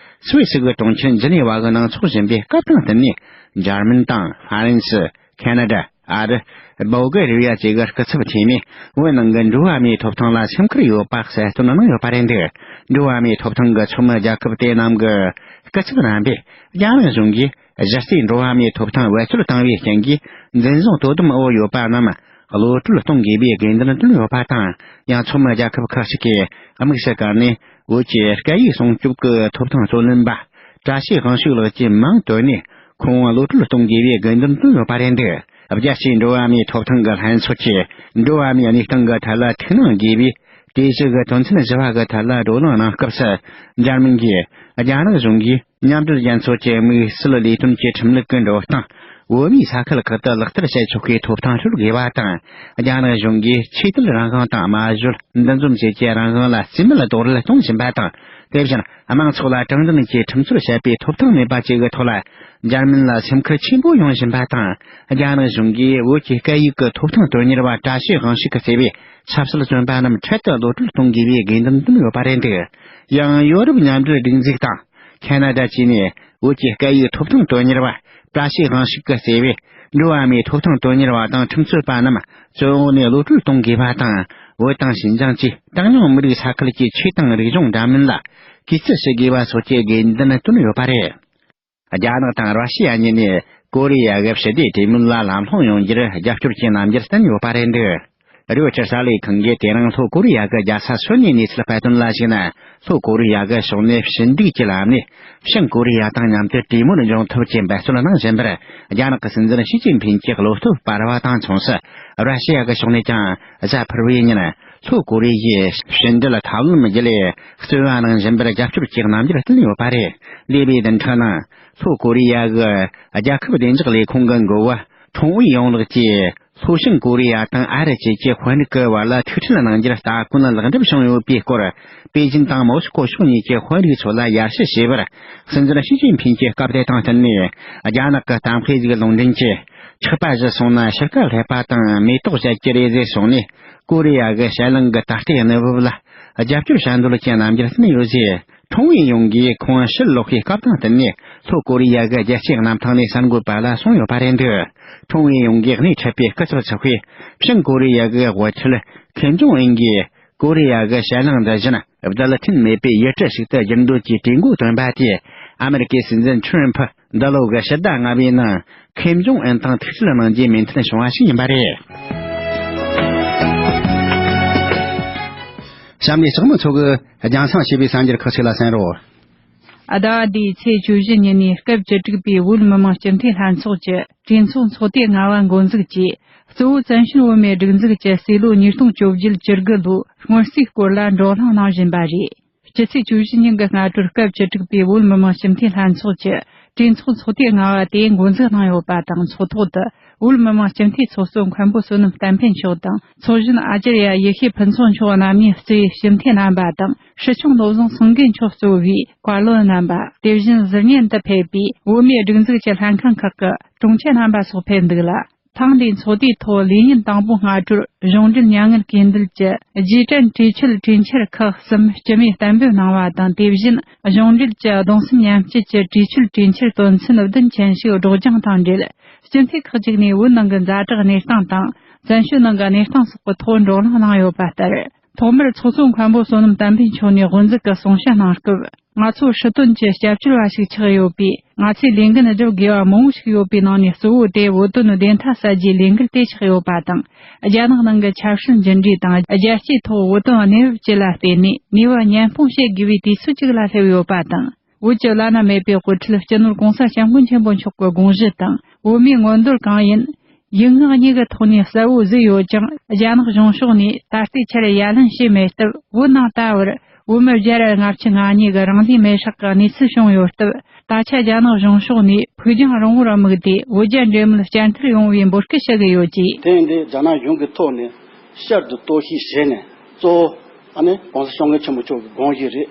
སུད་སི་གི་གྲོང་ཁྱེར་ཇི་ནི་ཝ་གི་ནང་འཚོགས་བཞིན་པའི་སྐབས་དང་བསྟུན་ནས། འཇར་མན་དང་ཧྥ་རན་སི། ཁེ་ན་ཌ། ཨ་རི། སྦུལ་གྷ་རི་ཡ་བཅས་ཀྱི་སྐུ་ཚབ་འཐུས་མིས་བོད་ནང་གི་འགྲོ་བ་མིའི་ཐོབ་ཐང་ལ་སེམས་ཁུར་ཡོད་པ་གསལ་སྟོན་གནང་ཡོད་པ་རེད་འདུག་འགྲོ་བ་མིའི་ཐོབ་ཐང་གི་ཚོགས་མི་རྒྱལ་ཁབ་དེ་རྣམས་ཀྱི་སྐུ་ཚབ་རྣམ་པས་རྒྱ་ནག་གཞུང་གིས་གཞི་རྩའི་འགྲོ་བ་མིའི་ཐོབ་ཐང་བེད་སྤྱོད་བཏང་བའི་རྐྱེན་གྱིས་འཛིན་བཟུང་དོ་དམ་འོག་ཡོད་པ་རྣམས་གློད་གྲོལ་གཏོང་དགོས་པའི་དགོས་འདུན་བཏོན་ཡོད་པ་དང་། ཡང་ཚོགས་མི་རྒྱལ་ཁབ་ཁག་ཅིག་གིས་དམིགས་སུ་བཀར་ནས། བོད་ཀྱི་སྐད་ཡིག་སྲུང་སྐྱོབ་ཀྱི་ཐོབ་ཐང་རྩོད་ལེན་པ་བཀྲ་ཤིས་དབང་ཕྱུག་ལགས་ཀྱི་མིང་བཏོན་ནས་ཁོང་གློད་གྲོལ་གཏོང་དགོས་པའི་དགོས་འདུན་བཏོན་ཡོད་པ་རེད་འདུག་རྒྱལ་སྤྱིའི་འགྲོ་བ་མིའི་ཐོབ་ཐང་གི་ལྷན་ཚོགས་ཀྱིས་འགྲོ་བ་མིའི་གནས་སྟངས་ཀྱི་ཐད་ལ་ཐུགས་སྣང་དགོས་པའི་གྲོས་གཞི་གི་དོན་ཚན་བཞི་བ་གི་ཐད་ལ་བགྲོ་གླེང་གནང་སྐབས་སུ། འཇར་མན་གྱིས་རྒྱ་ནག་གཞུང་གིས་མཉམ་འབྲེལ་རྒྱལ་ཚོགས་ཀྱི་དམིགས་བསལ་ལས་དོན་གྱི་ཁྲིམས་ལུགས་ཀྱི་འགྲོ་སྟངས་བོད་མིའི་ས་ཁུལ་ཁག་ཏུ་ལག་བསྟར་བྱེད་ཆོག་པའི་ཐོབ་ཐང་སྤྲོད་དགོས་པ་དང་། རྒྱ་ནག་གཞུང་གིས་ཆོས་དད་རང་དབང་དང་སྨྲ་བརྗོད་འདུ་འཛོམས་བཅས་ཀྱི་རང་དབང་ལ་རྩིས་མེད་རྡོག་རོལ་གཏོང་བཞིན་པ་དང་། དེ་བཞིན་དམངས་ཚོགས་ལ་དྲང་བདེན་གྱི་ཁྲིམས་རྩོད་བྱེད་པའི་ཐོབ་ཐང་མེད་པ་བཅས་ཀྱི་ཐོག་ལ་འཇར་མན་ལ་སེམས་ཁུར་ཆེན་པོ་ཡོང་བཞིན་པ་དང་། རྒྱ་ནག་གཞུང་གིས་བོད་ཀྱི་སྐད་ཡིག་གི་ཐོབ་ཐང་དོན་གཉེར་བ་བཀྲ་ཤིས་དབང་ཕྱུག་གིས་གཙོས་པའི་ཆབ་སྲིད་བཙོན་པ་རྣམས་འཕྲལ་དུ་གློད་གྲོལ་གཏོང་དགོས་པའི་དགོས་འདུན་བཏོན་ཡོད་པ་རེད་འདུག་ཡང་ཡོ་རོབ་མཉམ་འབྲེལ་སྒྲིག་འཛུགས་དང་། ཁེ་ན་ཌ་བཅས་ནས་བོད་ཀྱི་སྐད་ཡིག་ཐོབ་ཐང་དོན་གཉེར་བ་བཀྲ་ཤིས་དབང་ཕྱུག་གིས་གཙོས་པའི་འགྲོ་བ་མིའི་ཐོབ་ཐང་དོན་གཉེར་བ་དང་ཁྲིམས་རྩོད་པ་རྣམས་བཙོན་འོག་ནས་གློད་གྲོལ་གཏོང་དགོས་པ་དང་། བོད་དང་ཤིན་ཅང་བཅས་གྲངས་ཉུང་མི་རིགས་ས་ཁུལ་གྱི་ཆོས་དང་རིག་གཞུང་འདྲ་མིན་ལ་གུས་བརྩི་ཞུ་དགོས་པ་སོགས་ཀྱི་དགོས་འདུན་བཏོན་ཡོད་པ་རེད། རྒྱ་ནག་དང་ར་ཤི་ཡ་གཉིས་ནས་ཀོ་རི་ཡ་གི་ཞི་བདེའི་གྲོས་མོལ་ལ་ལམ་ལྷོང་ཡོང་རྒྱུར་རྒྱབ་སྐྱོར་གྱི་རྣམ་འགྱུར་བསྟན་ཡོད་པ་རེད་འདུག་རོའི་ཊར་གསར་ལས་ཁང་གིས་དེ་རིང་ལྷོ་ཀོ་རི་ཡ་གི་རྒྱལ་ས་སོལ་ནས་གནས་ཚུལ་སྤེལ་དོན་ལ་གཞིགས་ན། ལྷོ་ཀོ་རི་ཡ་གི་ཕྱོགས་ནས་ཞི་འགྲིག་གི་ལམ་ནས་བྱང་ཀོ་རི་ཡ་དང་མཉམ་དུ་གྲོས་མོལ་འབྱུང་ཐབས་ཀྱི་འབད་བརྩོན་གནང་བཞིན་པར། རྒྱ་ནག་གི་སྲིད་འཛིན་ཞི་ཅིན་ཕིན་གྱི་བློ་སྟོབས་སྤར་བ་དང་མཚུངས་སུ། ར་ཤི་ཡ་གི་ཕྱོགས་ནས་ཀྱང་གཟའ་ཕུར་བུའི་ཉིན་ལྷོ་ཀོ་རི་ཡའི་ཕྱི་འབྲེལ་ཐབས་ལམ་བརྒྱུད་ལས་རྩོད་པ་གནང་བཞིན་པར་རྒྱབ་སྐྱོར་གྱི་རྣམ་འགྱུར་བསྟན་ཡོད་པ་རེད། འདས་པའི་བདུན་ཕྲག་ནང་། ལྷོ་ཀོ་རི་ཡ་གི་རྒྱལ་ཁབ་བདེ་འཇགས་ལས་ཁུངས་ཀྱི་འགོ་བ་ཁྲུང་ཝེ་ཡུང་ལགས་ཀྱིས། ལྷོ་བྱང་ཀོ་རི་ཡ་དང་ཨ་རི་བཅས་ཀྱི་དཔོན་རིགས་ཀྱི་བར་ལ་ཐུག་འཕྲད་གནང་རྒྱུར་སྟ་གོན་ལེགས་འགྲུབ་བྱུང་ཡོད་པའི་སྐོར། པེ་ཅིན་དང་མོ་སི་ཀོ་ཕྱོགས་གཉིས་ཀྱི་དཔོན་རིགས་ཚོ་ལ་ཡར་ཞུ་བྱས་པར། སྲིད་འཛིན་ཞི་ཅིན་ཕིན་གྱིས་སྐབས་དེ་དང་བསྟུན་ནས། རྒྱ་ནག་གི་གཏམ་དཔེ་ཞིག་ལུང་འདྲེན་གྱིས། ཆག་པ་ཞིག་སོང་ན་ཕྱི་ཁ་ལྷད་པ་དང་མེ་ཏོག་བཞད་ཀྱི་རེད་ཟེར་སོང་ནས། ཀོ་རི་ཡ་གི་ཞལ་ལང་གི་ད་ལྟའི་གནས་བབ་ལ་རྒྱབ་སྐྱོར་བྱ་འདོད་ཀྱི་རྣམ་འགྱུར་བསྟན་ཡོད་ཅེས། ཁྲུང་ཝེ་ཡུང་གིས་ཁོང་ཕྱིར་ལོག་པའི་སྐབས་དང་བསྟུན་ནས་ལྷོ་ཀོ་རི་ཡ་གི་རྒྱལ་སྤྱིའི་གནམ་ཐང་ནས་གསར་འགོད་པ་ལ་གསུངས་ཡོད་པ་རེད་འདུག་ཁྲུང་ཝེ་ཡུང་གིས་སྣེ་ཁྲིད་པའི་སྐུ་ཚབ་ཚོགས་པས་བྱང་ཀོ་རི་ཡ་གི་དབུ་ཁྲིད་ཁིམ་ཇོང་ཨུན་གྱིས་ཀོ་རི་ཡ་གི་ཞལ་ལང་འདི་བཞིན་རྡུལ་ཕྲན་མེད་པའི་ཡུལ་གྲུ་ཞིག་ཏུ་འགྱུར་འདོད་ཀྱི་གྲོས་འགོ་བཏོན་པ་དེས་ཨ་མེ་རི་ཀའི་སྲིད་འཛིན་ཁྲུམ་ཕུ་འདི་ལོ་གི་ཕྱི་ཟླ་ལྔ་པའི་ནང་ཁིམ་ཇོང་ཨུན་དང་ཐུག་འཕྲད་གནང་རྒྱུའི་མོས་མཐུན་བྱུང་བ་ཞིག་ཡིན་པ་རེད། གཤམ་ནས་ལྕགས་མོ་མཚོ་གིས་རྒྱང་སྲིང་བྱས་པའི་གསར་འགྱུར་ཁག་ཅིག་ལ་གསན་རོགས། ཟླ་བ་འདིའི་ཚེས་བཅུ་བཞི་ཉིན་ནས་སྐབས་བཅུ་དྲུག་པའི་བོད་མི་མང་སྤྱི་འཐུས་ལྷན་ཚོགས་ཀྱི་གྲོས་ཚོགས་ཚོགས་དུས་ལྔ་པ་འགོ་འཛུགས་ཀྱིས། གཙོ་བོ་བཙན་བྱོལ་བོད་མིའི་སྒྲིག་འཛུགས་ཀྱི་སྲིད་ལོ་ཉིས་སྟོང་བཅོ་བརྒྱད་བཅུ་དགུ་ལོའི་སྔོན་རྩིས་སྐོར་ལ་བགྲོ་གླེང་གནང་བཞིན་པ་རེད། སྤྱི་ཚེས་བཅུ་བཞི་ཉིན་གྱི་སྔ་དྲོར་སྐབས་བཅུ་དྲུག་པའི་བོད་མི་མང་སྤྱི་འཐུས་ལྷན་ཚོགས་ཀྱི་གྲོས་ཚོགས་ཚོགས་དུས་ལྔ་པ་དེ་འགོ་འཛུགས་གནང་ཡོད་པ་དང་། ཚོགས་ཐོག་ཏུ་བོད་མི་མང་སྤྱི་འཐུས་ཚོགས་གཙོ་མཁན་པོ་བསོད་ནམས་བསྟན་འཕེལ་མཆོག་དང་། ཚོགས་གཞོན་ཨ་ཅར་ཡ་ཡེ་ཤེས་ཕུན་ཚོགས་མཆོག་རྣམ་གཉིས་གཙོས་པའི་སྤྱི་འཐུས་རྣམ་པ་དང་། སྲིད་སྐྱོང་བློ་བཟང་སེང་གེ་མཆོག་གཙོས་པའི་བཀའ་བློན་རྣམ་པ། དེ་བཞིན་གཟི་བརྙན་དུ་ཕེབས་པའི་བོད་མིའི་སྒྲིག་འཛུགས་ཀྱི་ལྷན་ཁང་ཁག་གི་དྲུང་ཆེ་རྣམ་པ་སོགས་ཕེབས་འདུག་ལ། ཐེངས་འདིའི་ཚོགས་དུས་ཐོག་ལས་ཉིན་དང་པོའི་སྔ་དྲོར་གཞུང་འབྲེལ་མྱ་ངན་གུས་འདུད་ཀྱི་རྗེས་དྲན་གྲོས་ཆོད་གྲོས་འཆར་ཁག་གསུམ་སྤྱི་མོས་གཏན་འབེབས་གནང་བ་དང་། དེ་བཞིན་གཞུང་འབྲེལ་གྱི་གདུང་སེམས་མཉམ་སྐྱེད་ཀྱི་གྲོས་ཆོད་གྲོས་འཆར་དོན་ཚན་བདུན་ཅན་ཞིག་སྒྲོག་སྦྱང་དང་འབྲེལ། སྤྱི་འཐུས་ཁག་ཅིག་ནས་བོད་ནང་གི་ཛ་དྲག་གནས་སྟངས་དང་། བཙན་བྱོལ་ནང་གི་གནས་སྟངས་སོགས་ཀྱི་ཐོག་བགྲོ་གླེང་གནང་ཡོད་པ་ལྟར། ཐོག་མར་ཚོགས་གཙོ་མཁན་པོ་བསོད་ནམས་བསྟན་འཕེལ་མཆོག་ནས་དབུ་འཛུགས་ཀྱི་གསུང་བཤད་གནང་སྐབས། ང་ཚོ་སྲིད་དོན་གྱི་སྐྱབས་བཅོལ་བ་ཞིག་ཆགས་ཡོད་པས། ང་ཚོས་ལས་འགན་སྒྲུབ་དགོས་པ་མང་བོ་ཞིག་ཡོད་པའི་ནང་ནས། གཙོ་བོ་དེ་བོད་དོན་བདེན་མཐའ་གསལ་རྒྱུའི་ལས་འགུལ་དེ་ཆགས་ཡོད་པ་དང་། རྒྱ་ནག་ནང་གི་ཆབ་སྲིད་འགྱུར་འགྲོས་དང་། རྒྱལ་སྤྱིའི་ཐོག་བོད་དོན་གནས་བབ་བཅས་ལ་བལྟས་ནས། ནུས་པ་མཉམ་སྤུངས་བྱེད་དགོས་པའི་དུས་ཚོད་ཅིག་ལ་སླེབས་ཡོད་པ་དང་། བོད་ཀྱི་བླ་ན་མེད་པའི་དབུ་ཁྲིད་སྤྱི་ནོར་༸གོང་ས་༸སྐྱབས་མགོན་ཆེན་པོ་མཆོག་གི་དགོངས་གཞི་དང་། བོད་མིའི་མངོན་འདོད་གང་ཡིན། ཡིག་ངག་གཉིས་ཀྱི་ཐོག་ནས་གསལ་བོ་བཟོས་ཡོད་ཀྱང་། རྒྱ་ནག་གཞུང་ཕྱོགས་ནས་ད་ལྟའི་ཆར་ཡ་ལན་བྱས་མེད་སྟབས། བོད་ནང་ད་བར་བོད་མི་བརྒྱ་ར་ལྔ་བཅུ་ང་གཉིས་ཀྱི་རང་ལུས་མེར་བསྲེགས་ཀྱི་གནས་ཚུལ་བྱུང་ཡོད་སྟབས། ད་ཆ་རྒྱ་ནག་གཞུང་ཕྱོགས་ནས་ཕུགས་རྒྱང་རིང་བོར་དམིགས་ཏེ། བོད་རྒྱ་འབྲེལ་མོལ་བསྐྱར་མཐུད་ཡོང་བའི་འབོད་སྐུལ་ཞུ་གི་ཡོད་ཅེས། དེ་ཡིན་དུས་རྒྱ་ནག་གཞུང་གི་ཐོག་ནས་བསྐྱར་དུ་གཏོར་བཤིག་བྱས་ནས། གཙོ་བོ་ཨ་ནི་༸གོང་ས་༸སྐྱབས་མགོན་ཆེན་པོ་མཆོག་གི་དགོངས་གཞི་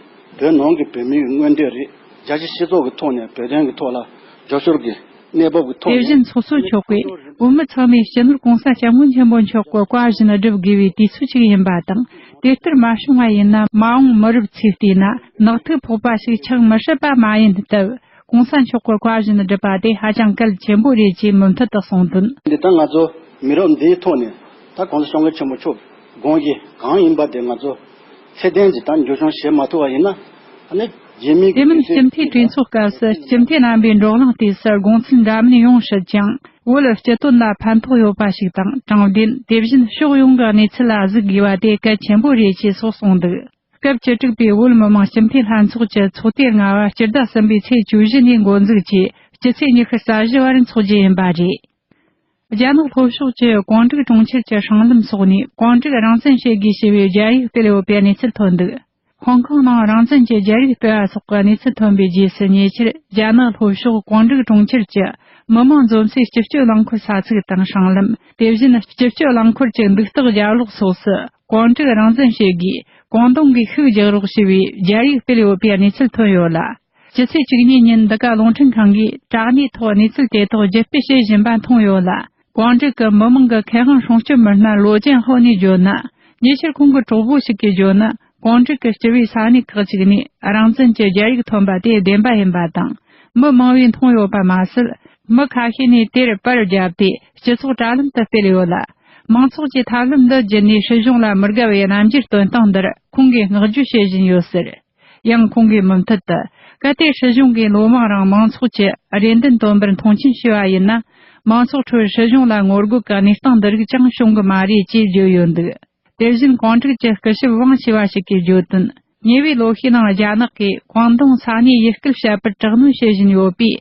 རེད། བོད་ནང་གི་བོད་མིའི་མངོན་འདོད་རེད། རྒྱལ་སྤྱིའི་སྤྱི་ཚོགས་ཀྱི་ཐོག་ནས་བོད་དོན་གྱི་ཐོག་ལ་རྒྱབ་སྐྱོར་གྱི་གནས་བབ་ཀྱི་ཐོག་དེ་ནས། བཞིན་ཚོགས་གཙོ་མཆོག་གིས་བོད་མི་ཚང་མས་སྤྱི་ནོར་༸གོང་ས་༸སྐྱབས་མགོན་ཆེན་པོ་མཆོག་གི་བཀའ་བཞིན་སྒྲུབ་དགོས་པའི་དུས་ཚོད་ཅིག་ཡིན་པ་དང་། དེ་ལྟར་མ་བྱུང་བ་ཡིན་ན། མ་འོངས་མི་རབས་ཚོས་བལྟས་ན་ནག་ཐིག་ཕོག་པ་ཞིག་ཆགས་མི་སྲིད་པ་མ་ཡིན་སྟབས། ༸གོང་ས་མཆོག་གི་བཀའ་བཞིན་སྒྲུབ་པ་དེ་ཧ་ཅང་གལ་ཆེན་པོ་རེད་ཅེས་མུ་མཐུད་དུ་གསུངས་དོན། འདི་ལྟར་ང་ཚོ་མི་རབས་འདིའི་ཐོག་ནས་ད་༸གོང་ས་༸སྐྱབས་མགོན་ཆེན་པོ་མཆོག་གི་དགོངས་གཞི་གང་ཡིན་པ་དེ་ང་ཚོ་ཚད་ལྡན་གྱི་ད་འགྱུར་བྱུང་བྱེད་མ་ཐུབ་པ་ཡིན་ན། ཨ་ནི་རྗེས་མའི་དེ་མིན་སྤྱི་འཐུས་གྲོས་ཚོགས་སྐབས་སུ་སྤྱི་འཐུས་རྣམ་པའི་བགྲོ་གླེང་དུས་སུ་དགོངས་ཚུལ་འདྲ་མིན་ཡོང་སྲིད་ཀྱང་། བོད་སྤྱི་དོན་ལ་ཕན་ཐོགས་ཡོད་པ་ཞིག་དང་། དྲང་བདེན། དེ་བཞིན་ཕྱོགས་ཡོངས་ཀྱི་གནས་ཚུལ་ལ་གཟིགས་དགོས་པ་དེ་གལ་ཆེན་པོ་རེད་ཅེས་སོགས་གསུངས་འདུག་སྐབས་བཅུ་དྲུག་པའི་བོད་མི་མང་སྤྱི་འཐུས་ལྷན་ཚོགས་ཀྱི་ཚོགས་དུས་ལྔ་པ་སྤྱི་ཟླ་གསུམ་པའི་ཚེས་བཅུ་བཞི་ནས་འགོ་འཛུགས་ཀྱིས། སྤྱི་ཚེས་ཉི་ཤུ་རྩ་བཞི་བར་འཚོགས་རྒྱུ་ཡིན་པ་རེད། རྒྱ་ནག་ལྷོ་ཕྱོགས་ཀྱི་ཀོང་ཀྲིག་གྲོང་ཁྱེར་གྱི་སྲང་ལམ་སོགས་ནས་ཀོང་ཀྲིག་རང་བཙན་བྱེད་དགོས་ཞེས་པའི་རྒྱ་ཡིག་སྤེལ་ཡོད་པའི་གནས་ཚུལ་ཐོན་འདུག་ཧོང་ཀོང་ནང་རང་བཙན་གྱི་རྒྱ་ཡིག་སྤེལ་བ་སོགས་ཀྱི་གནས་ཚུལ་ཐོན་པའི་རྗེས་སུ། ཉེ་ཆར་རྒྱ་ནག་ལྷོ་ཕྱོགས་ཀོང་ཀྲིག་གྲོང་ཁྱེར་གྱི་མི་དམངས་འཛོམས་སའི་སྤྱི་སྤྱོད་རླངས་འཁོར་ས་ཚིགས་དང་སྲང་ལམ། དེ་བཞིན་སྤྱི་སྤྱོད་རླངས་འཁོར་གྱི་འདུག་སྟེགས་རྒྱབ་ལོགས་སོགས་སུ། ཀོང་ཀྲིག་རང་བཙན་བྱེད་དགོས། ཀོང་ཏུང་གིས་ཤུགས་རྒྱག་རོགས་ཞེས་པའི་རྒྱ་ཡིག་སྤེལ་ཡོད་པའི་གནས་ཚུལ་ཐོན་ཡོད་ལ། སྤྱི་ཚེས་བཅུ་གཉིས་ཉིན་འདི་ག་རླུང་འཕྲིན་ཁང་གིས་དྲ་གནས་ཐོག་གནས་ཚུལ་དེ་དག་བརྒྱུད་སྤེལ་བྱེད་བཞིན་པ་མཐོང་ཡོད་ལ། ཀོང་ཀྲིག་གི་མི་མང་གི་ཁེ་དབང་སྲུང་སྐྱོབ་མི་སྣ་ལོ་ཅན་ཧོ་ནས་བརྗོད་ན། ཉེ་ཆར་ཁོང་གི་གྲོགས་པོ་ཞིག་གིས་བརྗོད་ན། ཀོང་ཀྲིག་གི་སྤྱི་པའི་ས་གནས་ཁག་ཅིག་ནས་རང་བཙན་གྱི་རྒྱ་ཡིག་ཐོན་པ་དེ་བདེན་པ་ཡིན་པ་དང་། མི་མང་བས་མཐོང་ཡོད་པ་མ་ཟད། མི་ཁ་ཤས་ནས་དེར་པར་བརྒྱབ་སྟེ་སྤྱི་ཚོགས་དྲ་ལམ་དུ་སྤེལ་ཡོད་ལ། མང་ཚོགས་ཀྱིས་ཐབས་ལམ་འདི་བརྒྱུད་ནས་སྲིད་གཞུང་ལ་མི་དགའ་བའི་རྣམ་འགྱུར་སྟོན་སྟངས་འདིར་ཁོང་གིས་བསྔགས་བརྗོད་བྱེད་བཞིན་ཡོད་ཟེར། ཡང་ཁོང་གིས་མུ་མཐུད་དུ། གལ་ཏེ་སྲིད་གཞུང་གིས་ལོ་མང་རིང་མང་ཚོགས་ཀྱི་རེ་འདུན་བཏོན་པར་མཐོང་ཆེན་བྱས་པ་ཡིན་ན། མང་ཚོགས་ཁྲོད་སྲིད་གཞུང་ལ་ངོ་རྒོལ་གྱི་གནས་སྟངས་འདི་རིགས་ཀྱང་བྱུང་གི་མ་རེད་ཅེས་བརྗོད་ཡོད་འདུག་དེ་བཞིན་ཀོང་ཀྲིག་གི་སྐུ་ཞབས་ཝང་ཞེས་པ་ཞིག་གིས་བརྗོད་དོན། ཉེ་བའི་ལོ་ཤས་ནང་རྒྱ་ནག་གིས་ཀོང་ཏུང་ས་གནས་ཡུལ་སྐད་བཤད་པར་དྲག་གནོན་བྱེད་བཞིན་ཡོད་པས།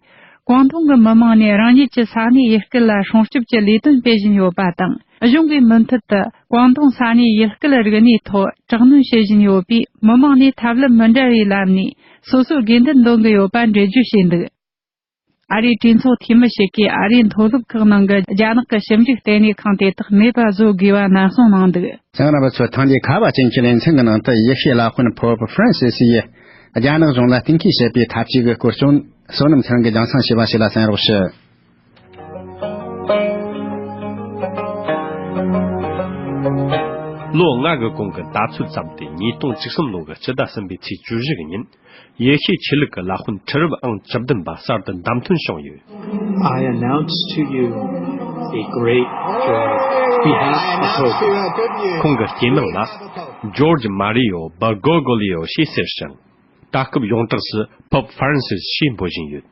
ཀོང་ཏུང་གི་མི་མང་ནས་རང་ཉིད་ཀྱི་ས་གནས་ཡུལ་སྐད་ལ་སྲུང་སྐྱོབ་ཀྱི་ལས་དོན་སྤེལ་བཞིན་ཡོད་པ་དང་། གཞུང་གིས་མུ་མཐུད་དུ་ཀོང་ཏུང་ས་གནས་ཡུལ་སྐད་རིག་གནས་ཐོག་དྲག་གནོན་བྱེད་བཞིན་ཡོད་པས། མི་མང་ནས་ཐབས་ལམ་མི་འདྲ་བའི་ལམ་ནས་སོ་སོའི་དགོས་འདུན་འདོན་གྱི་ཡོད་པ་འགྲེལ་བརྗོད་བྱས་འདུག་ཨ་རིའི་གྲོས་ཚོགས་འཐུས་མི་ཞིག་གིས་ཨ་རིའི་མཐོ་སློབ་ཁག་ནང་གི་རྒྱ་ནག་གི་ཞིབ་འཇུག་ལྟེ་གནས་ཁང་དེ་དག་མེད་པ་བཟོ་དགོས་པ་ནན་གསུངས་གནང་འདུག་གསན་མཁན་རྣམ་པ་ཚོས་ཐེངས་འདིའི་ཁ་བ་ཅན་གྱི་ལེ་ཚན་གྱི་ནང་དུ་ཡེ་ཤུའི་བླ་དཔོན་Pope Francis་ཡིས་རྒྱ་ནག་གཞུང་ལ་གཏན་འཁེལ་བྱེད་པའི་ཐབས་ཇུས་ཀྱི་སྐོར་གཙོ་བོ་བསོད་ནམས་ཚེ་རིང་གིས་རྒྱང་སྲིང་བྱས་པ་ཞིག་ལ་གསན་རོགས་ཞུ། ལོ་ལྔ་གི་གོང་གི་ད་ཚོད་ཙམ་སྟེ། ཉིས་སྟོང་བཅུ་གསུམ་ལོ་གི་སྤྱི་ཟླ་གསུམ་པའི་ཚེས་བཅུ་བཞི་གི་ཉིན། ཡེ་ཤུའི་ཆོས་ལུགས་ཀྱི་བླ་དཔོན་ཁྲི་རབས་ཨང་བཅུ་བདུན་པ་གསར་དུ་བདམས་ཐོན་བྱུང་ཡོད། I announce to you a great joy. We have a Pope. ཁོང་གི་སྐྱེས་མིང་ལ་George Mario Bergoglio་ཞེས་ཟེར་ཞིང་། ད་སྐབས་ཡོངས་གྲགས་སུ་Pope Francis་ཞེས་འབོད་བཞིན་ཡོད།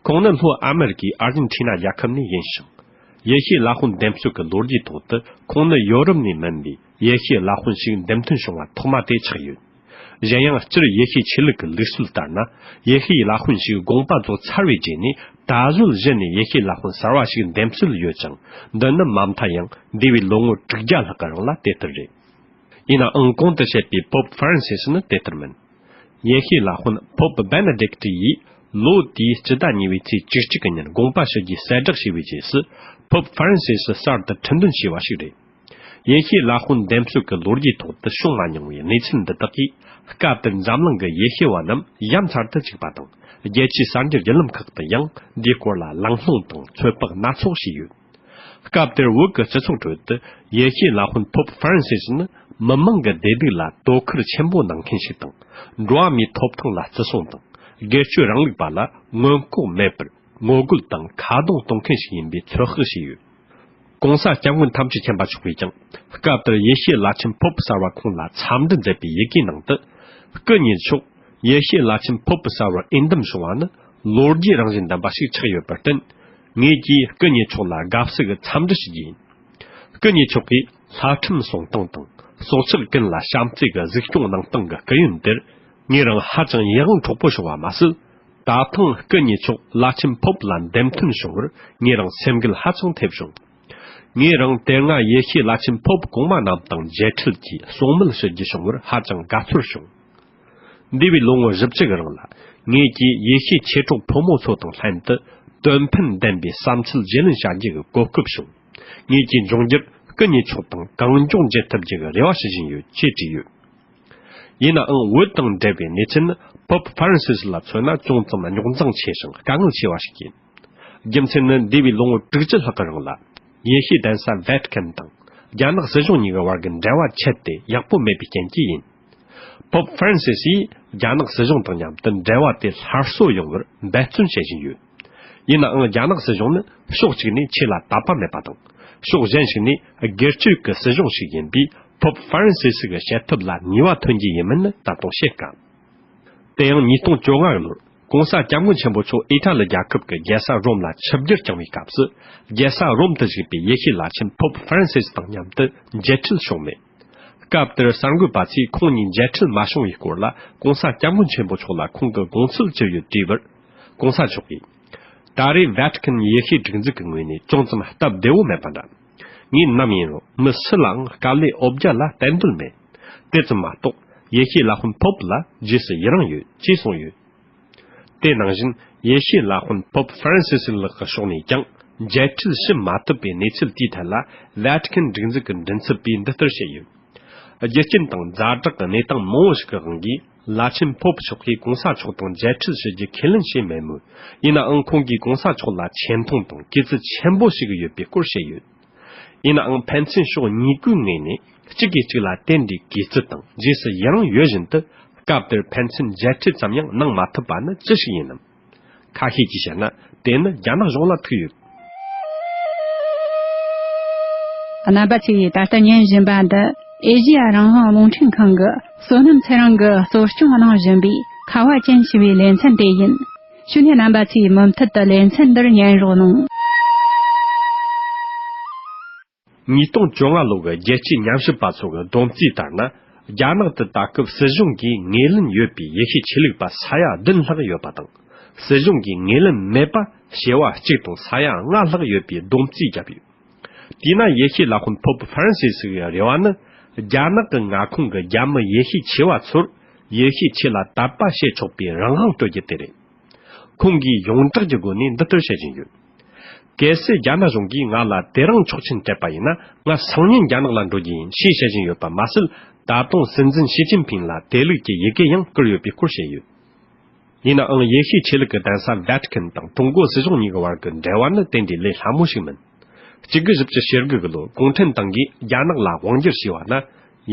ཁོང་ནི་ལྷོ་ཨ་མེ་རི་ཀའི་ཨར་ཇེན་ཁྲི་ན་རྒྱལ་ཁབ་ནས་ཡིན་ཞིང་། ཡེ་ཤུའི་བླ་དཔོན་འདེམས་གསོད་ཀྱི་ལོ་རྒྱུས་ཐོག་ཏུ་ཁོང་ནི་ཡོ་རོབ་ནས་མིན་པའི་ཡེ་ཤུའི་བླ་དཔོན་ཞིག་འདེམས་ཐོན་བྱུང་བ་ཐོག་མ་དེ་ཆགས་ཡོད། གཞན་ཡང་སྤྱིར་ཡེ་ཤུའི་ཆོས་ལུགས་ཀྱི་ལུགས་སྲོལ་ལྟར་ན། ཡེ་ཤུའི་བླ་དཔོན་ཞིག་དགོངས་པ་རྫོགས་ཚར་བའི་རྗེས་ནས་ད་གཟོད་གཞི་ནས་ཡེ་ཤུའི་བླ་དཔོན་གསར་བ་ཞིག་འདེམས་གསོལ་ཡོད་ཅིང་། འདི་ནི་མ་མཐའ་ཡང་འདས་པའི་ལོ་ངོ་དྲུག་བརྒྱ་ལྷག་གི་རིང་ལ་དེ་ལྟར་རེད། ཡིན་ནའང་གོང་དུ་བཤད་པའི་Pope Francis་ནི་དེ་ལྟར་མིན། ཡེ་ཤུའི་བླ་དཔོན་Pope Benedict་ཡིས་ལོ་དེའི་སྤྱི་ཟླ་གཉིས་པའི་ཚེས་བཅུ་གཅིག་གི་ཉིན་དགོངས་པ་ཞུ་རྒྱུའི་གསལ་བསྒྲགས་བྱས་པའི་རྗེས་སུ། Pope Francis་གསར་དུ་ཁྲི་འདོན་བྱས་པ་ཞིག་རེད། ཡེ་ཤུའི་བླ་དཔོན་འདེམས་གསོད་ཀྱི་ལོ་རྒྱུས་ཐོག་ཏུ་བྱུང་མ་མྱོང་བའི་གནས་ཚུལ་འདི་དག་གིས། སྐབས་དེར་འཛམ་གླིང་གི་ཡེ་ཤུ་བ་རྣམས་ཡ་མཚར་དུ་བཅུག་པ་དང་། རྒྱལ་སྤྱིའི་གསར་འགྱུར་བརྒྱུད་ལམ་ཁག་ཏུ་ཡང་འདིའི་སྐོར་ལ་གླེང་སློང་དང་ཚོད་དཔག་སྣ་ཚོགས་བྱས་ཡོད། སྐབས་དེར་བོད་ཀྱི་སྤྱི་ཚོགས་ཁྲོད་དུ་ཡེ་ཤུའི་བླ་དཔོན་Pope Francis་ནི་མི་མང་གི་བདེ་སྡུག་ལ་དོ་ཁུར་ཆེན་པོ་གནང་མཁན་ཞིག་དང་། འགྲོ་བ་མིའི་ཐོབ་ཐང་ལ་བརྩི་སྲུང་དང་། སྒེར་གཅོད་རིང་ལུགས་པ་ལ་མངོན་ལྐོག་མེད་པར་ངོ་རྒོལ་དང་ཁ་རྡུང་གཏོང་མཁན་ཞིག་ཡིན་པའི་ཚོད་དཔག་བྱས་ཡོད། ྋགོང་ས་ྋསྐྱབས་མགོན་ཐམས་ཅད་མཁྱེན་པ་མཆོག་གིས་ཀྱང་སྐབས་དེར་ཡེ་ཤུའི་བླ་ཆེན་Pope་གསར་བ་ཁོང་ལ་འཚམས་འདྲི་མཛད་པའི་ཡི་གེའི་ནང་དུ། སྐུ་ཉིད་མཆོག་ཡེ་ཤུའི་བླ་ཆེན་Pope་གསར་བར་འོས་འདེམས་བྱུང་བ་ནི་ལོ་རྒྱུས་རང་བཞིན་ལྡན་པ་ཞིག་ཆགས་ཡོད་པར་བརྟེན། ངེད་ཀྱིས་སྐུ་ཉིད་མཆོག་ལ་དགའ་བསུ་གི་འཚམས་འདྲི་ཞུ་རྒྱུ་ཡིན། སྐུ་ཉིད་མཆོག་གིས་བསླབ་ཁྲིམས་སྲུང་སྟངས་དང་སྲོག་ཆགས་ཀུན་ལ་བྱམས་བརྩེ་གི་གཟིགས་སྐྱོང་གནང་སྟངས་ཀྱི་སྐུ་ཡོན་དེར། ངེད་རང་ཧ་ཅང་ཡིད་དབང་འཕྲོག་པོ་བྱུང་བ་མ་ཟད། ད་ཐེངས་སྐུ་ཉིད་མཆོག་བླ་ཆེན་Pope་ལ་འདེམས་ཐོན་བྱུང་བར་ངེད་རང་སེམས་འགུལ་ཧ་ཅང་ཐེབས་བྱུང་། ངེད་རང་དེ་སྔ་ཡེ་ཤུའི་བླ་ཆེན་Pope་གོང་མ་རྣམས་དང་མཇལ་འཕྲད་ཀྱིས་གསུང་མོལ་ཞུ་རྒྱུ་བྱུང་བར་ཧ་ཅང་དགའ་ཚོར་བྱུང་། འདས་པའི་ལོ་ངོ་བཞི་བཅུ་གི་རིང་ལ་ངེད་ཀྱིས་ཡེ་ཤུའི་མཆེད་གྲོགས་ཕོ་མོ་ཚོ་དང་ལྷན་དུ་དོན་ཕན་ལྡན་པའི་བསམ་ཚུལ་བརྗེ་ལེན་བྱ་རྒྱུ་གི་གོ་སྐབས་བྱུང་། ངེད་ཀྱིས་འབྱུང་འགྱུར་སྐུ་ཉིད་མཆོག་དང་གང་མགྱོགས་མཇལ་ཐུབ་རྒྱུ་གི་རེ་བ་ཞུ་བཞིན་ཡོད་ཅེས་བྲིས་ཡོད། ཡིན་ནའང་བོད་དང་འབྲེལ་བའི་གནས་ཚུལ་ནི་Pope Francis་ལ་མཚོན་ན་ཅུང་ཙམ་རྙོག་འཛིང་ཆེ་ཞིང་དཀའ་ངལ་ཆེ་བ་ཞིག་ཡིན། རྒྱུ་མཚན་ནི་འདས་པའི་ལོ་ངོ་དྲུག་ཅུ་ལྷག་གི་རིང་ལ་ཡེ་ཤུའི་གདན་ས་Vatican་དང་རྒྱ་ནག་སྲིད་གཞུང་གཉིས་ཀྱི་བར་གྱི་འབྲེལ་བ་ཆད་དེ་ཡག་པོ་མེད་པའི་རྐྱེན་གྱིས་ཡིན། Pope Francis་ཡིས་རྒྱ་ནག་སྲིད་གཞུང་དང་མཉམ་དུ་འབྲེལ་བ་དེ་སླར་གསོ་ཡོང་བར་འབད་བརྩོན་བྱེད་བཞིན་ཡོད། ཡིན་ནའང་རྒྱ་ནག་སྲིད་གཞུང་ནི་ཕྱོགས་གཅིག་ནས་ཆོས་ལ་དད་པ་མེད་པ་དང་། ཕྱོགས་གཞན་ཞིག་ནས་སྒེར་གཅོད་ཀྱི་སྲིད་གཞུང་ཞིག་ཡིན་པས། Pope Francis་གི་བྱེད་ཐབས་ལ་ནུས་པ་ཐོན་གྱི་ཡིན་མིན་ནི་ད་དུང་བཤད་དཀའ། དེ་ཡང་ཉིས་སྟོང་བཅོ་ལྔ་ལོར་ྋགོང་ས་ྋསྐྱབས་མགོན་ཆེན་པོ་མཆོག་ཨི་ཊ་ལི་རྒྱལ་ཁབ་ཀྱི་རྒྱལ་ས་རོམ་ལ་ཆིབས་བསྒྱུར་བསྐྱངས་པའི་སྐབས་སུ། རྒྱལ་ས་རོམ་དུ་བཞུགས་པའི་ཡེ་ཤུའི་བླ་ཆེན་Pope Francis་དང་མཉམ་དུ་མཇལ་འཕྲད་བྱུང་མེད། སྐབས་དེར་གསར་འགོད་པ་ཚོས་ཁོང་གཉིས་མཇལ་འཕྲད་མ་བྱུང་བའི་སྐོར་ལ་ྋགོང་ས་ྋསྐྱབས་མགོན་ཆེན་པོ་མཆོག་ལ་ཁོང་གི་དགོངས་ཚུལ་ཅི་ཡོད་དྲིས་པར། ྋགོང་ས་མཆོག་གིས། ད་རེས་Vatican་ཡེ་ཤུའི་སྒྲིག་འཛུགས་ཀྱི་ངོས་ནས་ཅུང་ཙམ་སྟབས་བདེ་བོ་མེད་པ་འདྲ། ངས་ནམ་ཡིན་རུང་མི་སུ་ལའང་དཀའ་ལས་འོ་བརྒྱལ་ལ་བསྟན་འདོད་མེད། དེ་ཙམ་མ་གཏོགས་ཡེ་ཤུའི་བླ་དཔོན་Pope་ལ་རྗེས་སུ་ཡི་རང་ཡོད་ཅེས་གསུངས་ཡོད། དེ་ནང་བཞིན་ཡེ་ཤུའི་བླ་དཔོན་Pope Francis་ལགས་ཀྱི་ཕྱོགས་ནས་ཀྱང་མཇལ་འཕྲད་ཞུ་མ་ཐུབ་པའི་གནས་ཚུལ་དེའི་ཐད་ལ་Vatican་སྒྲིག་འཛུགས་ཀྱི་མགྲིན་ཚབ་པས་འདི་ལྟར་བཤད་ཡོད། རྒྱུ་རྐྱེན་དང་ཛ་དྲག་གི་གནས་སྟངས་མང་བོ་ཞིག་གི་དབང་གིས་བླ་ཆེན་Pope་མཆོག་གིས་གོང་ས་མཆོག་དང་མཇལ་འཕྲད་ཞུ་རྒྱུ་ཁས་ལེན་བྱས་མེད་མོད། ཡིན་ནའང་ཁོང་གིས་གོང་ས་མཆོག་ལ་ཆེ་མཐོང་དང་གུས་བརྩི་ཆེན་པོ་ཞིག་ཡོད་པའི་སྐོར་བཤད་ཡོད། ཡིན་ནའང་ཕན་ཚུན་ཕྱོགས་གཉིས་ཀའི་ངོས་ནས་གཅིག་གིས་གཅིག་ལ་དེ་འདྲའི་གུས་བརྩི་དང་རྗེས་སུ་ཡི་རང་ཡོད་བཞིན་དུ། སྐབས་དེར་ཕན་ཚུན་མཇལ་འཕྲད་ཙམ་ཡང་གནང་མ་ཐུབ་པ་ནི་ཅི་ཞིག་ཡིན་ནམ། ཁ་ཤས་ཀྱིས་བཤད་ན་དེ་ནི་རྒྱ་ནག་གཞུང་ལ་ཐུག་ཡོད། རྣམ་པ་ཚོས་ད་ལྟ་ཉན་བཞིན་པ་འདི་ཨེ་ཤེ་ཡ་རང་དབང་རླུང་འཕྲིན་ཁང་གི་བསོད་ནམས་ཚེ་རིང་གིས་གཙོ་སྐྱོང་གནང་བཞིན་པའི་ཁ་བ་ཅན་ཞེས་པའི་ལེ་ཚན་དེ་ཡིན། ཞུ་ནས་རྣམ་པ་ཚོས་མུ་མཐུད་དུ་ལེ་ཚན་འདིར་ཉན་རོགས་གནང་། ཉིས་སྟོང་བཅོ་ལྔ་ལོ་གི་རྒྱལ་སྤྱིའི་ཉམས་ཞིབ་པ་ཚོ་གི་སྡོམ་རྩིས་ལྟར་ན། རྒྱ་ནག་ཏུ་ད་སྐབས་སྲིད་གཞུང་གིས་ངོས་ལེན་ཡོད་པའི་ཡེ་ཤུའི་ཆོས་ལུགས་པ་ས་ཡ་བདུན་ལྷག་ཡོད་པ་དང་། སྲིད་གཞུང་གིས་ངོས་ལེན་མེད་པ་བྱེ་བ་གཅིག་དང་ས་ཡ་ལྔ་ལྷག་ཡོད་པའི་སྡོམ་རྩིས་བརྒྱབ་ཡོད། དེས་ན་ཡེ་ཤུའི་བླ་དཔོན་Pope Francis་གི་རེ་བ་ནི། རྒྱ་ནག་གི་མངའ་ཁོངས་ཀྱི་རྒྱ་མི་ཡེ་ཤུ་ཆེ་བ་ཚོར་ཡེ་ཤུའི་ཆོས་ལ་དད་པ་བྱེད་ཆོག་པའི་རང་དབང་སྤྲོད་རྒྱུ་དེ་རེད། ཁོང་གིས་ཡོངས་གྲགས་ཀྱི་སྒོ་ནས་འདི་ལྟར་བཤད་བཞིན་ཡོད། གལ་སྲིད་རྒྱ་ནག་གཞུང་གིས་ང་ལ་དེ་རིང་ཆོག་མཆན་སྤྲད་པ་ཡིན་ན། ང་སང་ཉིན་རྒྱ་ནག་ལ་འགྲོ་རྒྱུ་ཡིན་ཞེས་བཤད་བཞིན་ཡོད་པ་མ་ཟད། ད་དུང་སྲིད་འཛིན་ཞི་ཅིན་ཕིང་ལ་དེ་ལུགས་ཀྱི་ཡི་གེ་ཡང་བསྐུར་ཡོད་པའི་སྐོར་བཤད་ཡོད། ཡིན་ནའང་ཡེ་ཤུའི་ཆོས་ལུགས་ཀྱི་གདན་ས་Vatican་དང་ཀྲུང་གོ་སྲིད་གཞུང་གཉིས་ཀྱི་བར་གྱི་འབྲེལ་བ་ནི་དེ་འདྲའི་ལས་སླ་མོ་ཞིག་མིན། གཅིག་དགུ་བཞི་བཅུ་ཞེ་དགུ་གི་ལོར་གུང་ཁྲན་ཏང་གིས་རྒྱ་ནག་ལ་དབང་བསྒྱུར་བྱས་པ་ན།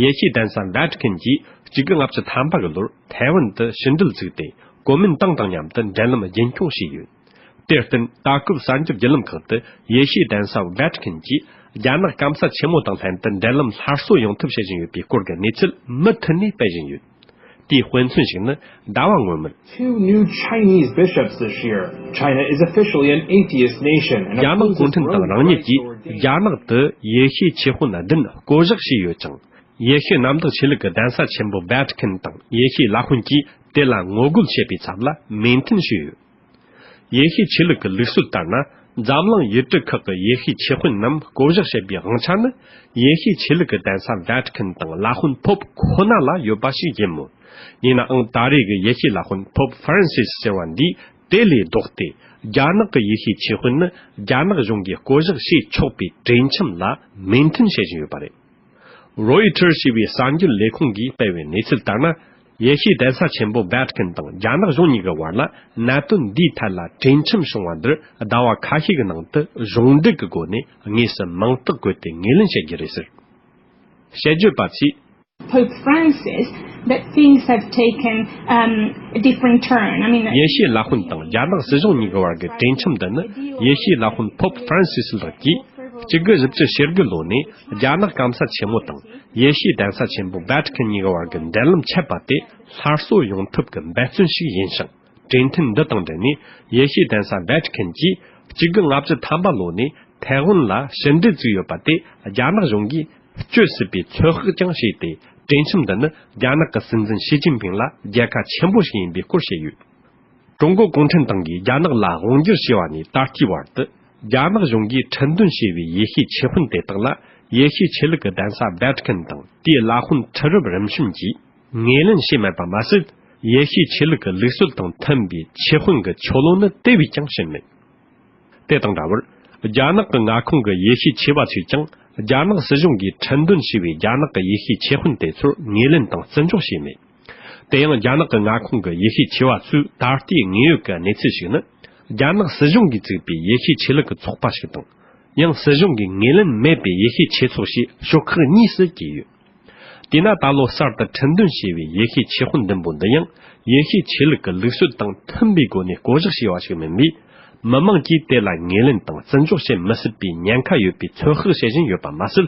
ཡེ་ཤུའི་གདན་ས་Vatican་གྱིས་གཅིག་དགུ་ལྔ་བཅུ་ཐམ་པ་གི་ལོར་ཐའེ་ཝན་དུ་ཕྱི་འབྲེལ་བཙུགས་ཏེ། གོ་མིན་ཏང་དང་མཉམ་དུ་འབྲེལ་ལམ་རྒྱུན་འཁྱོངས་བྱས་ཡོད། དེར་བརྟེན། ད་སྐབས་གསར་འགྱུར་བརྒྱུད་ལམ་ཁག་ཏུ་ཡེ་ཤུའི་གདན་ས་Vatican་གྱིས་རྒྱ་ནག་སྐམ་ས་ཆེན་མོ་དང་ལྷན་དུ་འབྲེལ་ལམ་སླར་གསོ་ཡོང་ཐབས་བྱེད་བཞིན་ཡོད་པའི་སྐོར་གྱི་གནས་ཚུལ་མུ་མཐུད་ནས་སྤེལ་བཞིན་ཡོད། དེའི་དཔེ་མཚོན་ཞིག་ནི་ཟླ་བ་སྔོན་མར། Two new Chinese bishops this year. China is officially an atheist nation and རྒྱ་ནག་གུང་ཁྲན་ཏང་རང་ཉིད་ཀྱིས་རྒྱ་ནག་ཏུ་ཡེ་ཤུའི་ཆོས་དཔོན་བདུན་བསྐོ་གཞག་བྱས་ཡོད་ཅིང་། ཡེ་ཤུའི་གནམ་བདག་ཆོས་ལུགས་ཀྱི་གདན་ས་ཆེན་པོ་Vatican་དང་ཡེ་ཤུའི་བླ་དཔོན་གྱིས་དེ་ལ་ངོ་རྒོལ་བྱེད་པའི་ཚབ་ལ་མོས་མཐུན་བྱས་ཡོད། ཡེ་ཤུའི་ཆོས་ལུགས་ཀྱི་ལུགས་སྲོལ་ལྟར་ན། འཛམ་གླིང་ཡུལ་གྲུ་ཁག་གི་ཡེ་ཤུའི་ཆོས་དཔོན་རྣམས་བསྐོ་གཞག་བྱེད་པའི་དབང་ཆ་ནི། ཡེ་ཤུའི་ཆོས་ལུགས་ཀྱི་གདན་ས་Vatican་དང་བླ་དཔོན་Pope་ཁོ་ན་ལ་ཡོད་པ་ཞིག་ཡིན་མོད། ཡིན་ནའང་ད་རེས་ཀྱི་ཡེ་ཤུའི་བླ་དཔོན་Pope Francis་ཟེར་བ་འདིས་དེ་ལས་ལྡོག་སྟེ། རྒྱ་ནག་གི་ཡེ་ཤུའི་ཆོས་དཔོན་ནི་རྒྱ་ནག་གཞུང་གིས་བསྐོ་གཞག་བྱས་ཆོག་པའི་གྲོས་འཆམ་ལ་མོས་མཐུན་བྱེད་བཞིན་ཡོད་པ་རེད། Reuters་ཞེས་པའི་གསར་འགྱུར་ལས་ཁུངས་ཀྱིས་སྤེལ་བའི་གནས་ཚུལ་ལྟར་ན། ཡེ་ཤུའི་གདན་ས་ཆེན་པོ་Vatican་དང་རྒྱ་ནག་གཞུང་གཉིས་ཀྱི་བར་ལ་གནད་དོན་འདིའི་ཐད་ལ་གྲོས་འཆམ་བྱུང་བ་འདིར་ཟླ་བ་ཁ་ཤས་ཀྱི་ནང་དུ་གཞུང་འབྲེལ་གྱི་སྒོ་ནས་དངོས་སུ་མིང་རྟགས་བཀོད་དེ་ངོས་ལེན་བྱེད་རྒྱུ་རེད་ཟེར། དཔྱད་བརྗོད་པ་ཚོས། Pope Francis that things have taken um, a different turn. I mean, ཡེ་ཤུའི་བླ་དཔོན་དང་རྒྱ་ནག་སྲིད་གཞུང་གཉིས་ཀྱི་བར་གྱི་གྲོས་འཆམ་འདི་ནི། ཡེ་ཤུའི་བླ་དཔོན་Pope Francis་ལགས་ཀྱིས་གཅིག་དགུ་བཞི་བཅུ་ཞེ་དགུ་ལོ་ནས་རྒྱ་ནག་སྐམ་ས་ཆེན་མོ་དང་ཡེ་ཤུའི་གདན་ས་ཆེན་པོ་Vatican་གཉིས་ཀྱི་བར་གྱི་འབྲེལ་ལམ་ཆད་པ་དེ་སླར་གསོ་ཡོང་ཐབས་ཀྱི་འབད་བརྩོན་ཞིག་ཡིན་ཞིང་། གྲོས་མཐུན་འདི་དང་འབྲེལ་ནས་ཡེ་ཤུའི་གདན་ས་Vatican་གྱིས་གཅིག་དགུ་ལྔ་བཅུ་ཐམ་པ་ལོ་ནས་ཐའེ་ཝན་ལ་ཕྱི་འབྲེལ་བཙུགས་ཡོད་པ་དེ་རྒྱ་ནག་གཞུང་གིས་གཅོད་སྲིད་པའི་ཚོད་དཔག་ཀྱང་བྱས་ཏེ། གྲོས་འཆམ་འདི་ནི་རྒྱ་ནག་གི་སྲིད་འཛིན་ཞི་ཅིན་ཕིང་ལ་རྒྱལ་ཁ་ཆེན་པོ་ཞིག་ཡིན་པའི་སྐོར་བཤད་ཡོད། ཀྲུང་གོ་གུང་ཁྲན་ཏང་གིས་རྒྱ་ནག་ལ་དབང་སྒྱུར་བྱས་པ་ནས་ད་ལྟའི་བར་དུ། རྒྱ་ནག་གཞུང་གིས་ཁྲིན་ཏུན་ཞེས་པའི་ཡེ་ཤུའི་ཆོས་དཔོན་དེ་དག་ལ་ཡེ་ཤུའི་ཆོས་ལུགས་ཀྱི་གདན་ས་Vatican་དང་དེའི་བླ་དཔོན་ཁྲི་རབས་རིམ་བྱོན་གྱིས་ངོས་ལེན་བྱས་མེད་པ་མ་ཟད། ཡེ་ཤུའི་ཆོས་ལུགས་ཀྱི་ལུགས་སྲོལ་དང་མཐུན་པའི་ཆོས་དཔོན་གྱི་ཆོ་ལོ་ནི་དེ་བས་ཀྱང་བྱིན་མེད། དེ་དང་འདྲ་བར། རྒྱ་ནག་གི་མངའ་ཁོངས་ཀྱི་ཡེ་ཤུའི་ཆོས་པ་ཚོས་ཀྱང་རྒྱ་ནག་སྲིད་གཞུང་གིས་ཁྲིན་ཏུན་ཞེས་པའི་རྒྱ་ནག་གི་ཡེ་ཤུའི་ཆོས་དཔོན་དེ་ཚོར་ངོས་ལེན་དང་བརྩི་འཇོག་བྱས་མེད། དེ་ཡང་རྒྱ་ནག་གི་མངའ་ཁོངས་ཀྱི་ཡེ་ཤུའི་ཆོས་པ་ཚོས་ད་ལྟའི་དངོས་ཡོད་ཀྱི་གནས་ཚུལ་ཞིག་ནི། རྒྱ་ནག་སྲིད་གཞུང་གིས་བཙུགས་པའི་ཡེ་ཤུའི་ཆོས་ལུགས་ཀྱི་ཚོགས་པ་ཞིག་དང་། ཡང་སྲིད་གཞུང་གིས་ངོས་ལེན་མེད་པའི་ཡེ་ཤུའི་ཆོས་ཚོགས་ཞེས་ཤོག་ཁག་གཉིས་སུ་གྱེས་ཡོད། དེས་ན་ད་ལོ་གསར་དུ་ཁྲིན་ཏུན་ཞེས་པའི་ཡེ་ཤུའི་ཆོས་དཔོན་བདུན་པོ་འདི་ཡང་ཡེ་ཤུའི་ཆོས་ལུགས་ཀྱི་ལུགས་སྲོལ་དང་མཐུན་པའི་སྒོ་ནས་བསྐོ་གཞག་བྱས་པ་ཞིག་མིན་པས། མི་མང་གིས་དེ་ལ་ངོས་ལེན་དང་བརྩི་འཇོག་བྱེད་མི་སྲིད་པའི་ཉེན་ཁ་ཡོད་པའི་ཚོད་དཔག་བྱེད་བཞིན་ཡོད་པ་མ་ཟད།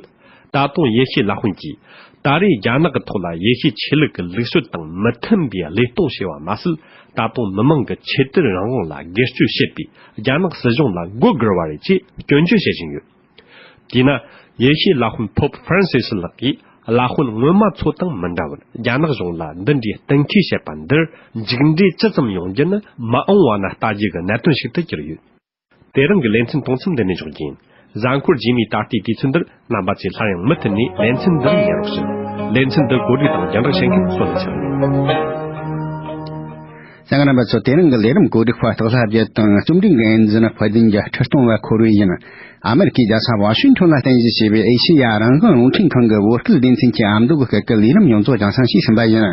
ད་དུང་ཡེ་ཤུའི་བླ་དཔོན་གྱིས་ད་རེས་རྒྱ་ནག་གི་ཐོག་ལ་ཡེ་ཤུའི་ཆོས་ལུགས་ཀྱི་ལུགས་སྲོལ་དང་མི་མཐུན་པའི་བློས་གཏོང་བྱས་པ་མ་ཟད། ད་དུང་མི་མང་གི་ཆོས་དད་རང་དབང་ལ་སྒེར་གཅོད་བྱེད་པའི་རྒྱ་ནག་སྲིད་གཞུང་ལ་མགོ་སྒུར་བ་རེད་ཅེས་སྐྱོན་བརྗོད་བྱེད་བཞིན་ཡོད། དེས་ན། ཡེ་ཤུའི་བླ་དཔོན་Pope Francis་ལགས་ཀྱིས་བླ་དཔོན་སྔོན་མ་ཚོ་དང་མི་འདྲ་བར་རྒྱ་ནག་གཞུང་ལ་འདི་འདྲའི་གཏན་འཁེལ་བྱེད་པ་འདིར་མཇུག་འབྲས་ཅི་ཙམ་ཡོང་རྒྱུ་ནི་མ་འོངས་པ་ན་ལྟ་རྒྱུ་གི་གནད་དོན་ཞིག་ཏུ་གྱུར་ཡོད། དེ་རིང་གི་ལེ་ཚན་གཏོང་མཚམས་འདི་ནས་འཇོག་རྒྱུ་ཡིན། གཟའ་འཁོར་རྗེས་མའི་ད་ལྟའི་དུས་ཚོད་འདིར་རྣམ་པ་ཚོས་སླར་ཡང་མུ་མཐུད་ནས་ལེ་ཚན་འདིར་ཉན་རོགས་ཞུ། ལེ་ཚན་འདི་གོ་སྒྲིག་དང་རྒྱང་བསྒྲགས་བྱེད་མཁན་བསོད་ནམས་ཚེ་རིང་ཡིན། གསན་མཁན་རྣམ་པ་ཚོ། དེ་རིང་གི་ལས་རིམ་གོ་སྒྲིག་པ་སྟག་ལྷ་རྒྱལ་དང་རྩོམ་སྒྲིག་འགན་འཛིན་བཀའ་བདེ་འཇགས་ཁྲི་སྟོང་བ་འཁོར་བ་ཡིན། ཨ་མེ་རི་ཁའི་རྒྱལ་ས་ཝ་ཤིང་ཊོན་ལ་རྟེན་གཞི་བྱས་པའི་ཨེ་ཤེ་ཡ་རང་དབང་རླུང་འཕྲིན་ཁང་གི་བོད་སྐད་སྡེ་ཚན་གྱི་ཨ་མདོ་གི་སྐད་ཀྱི་ལས་རིམ་ཡོངས་རྫོགས་རྒྱང་སྲིང་ཞུས་ཟིན་པ་ཡིན།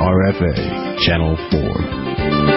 R F A Channel four.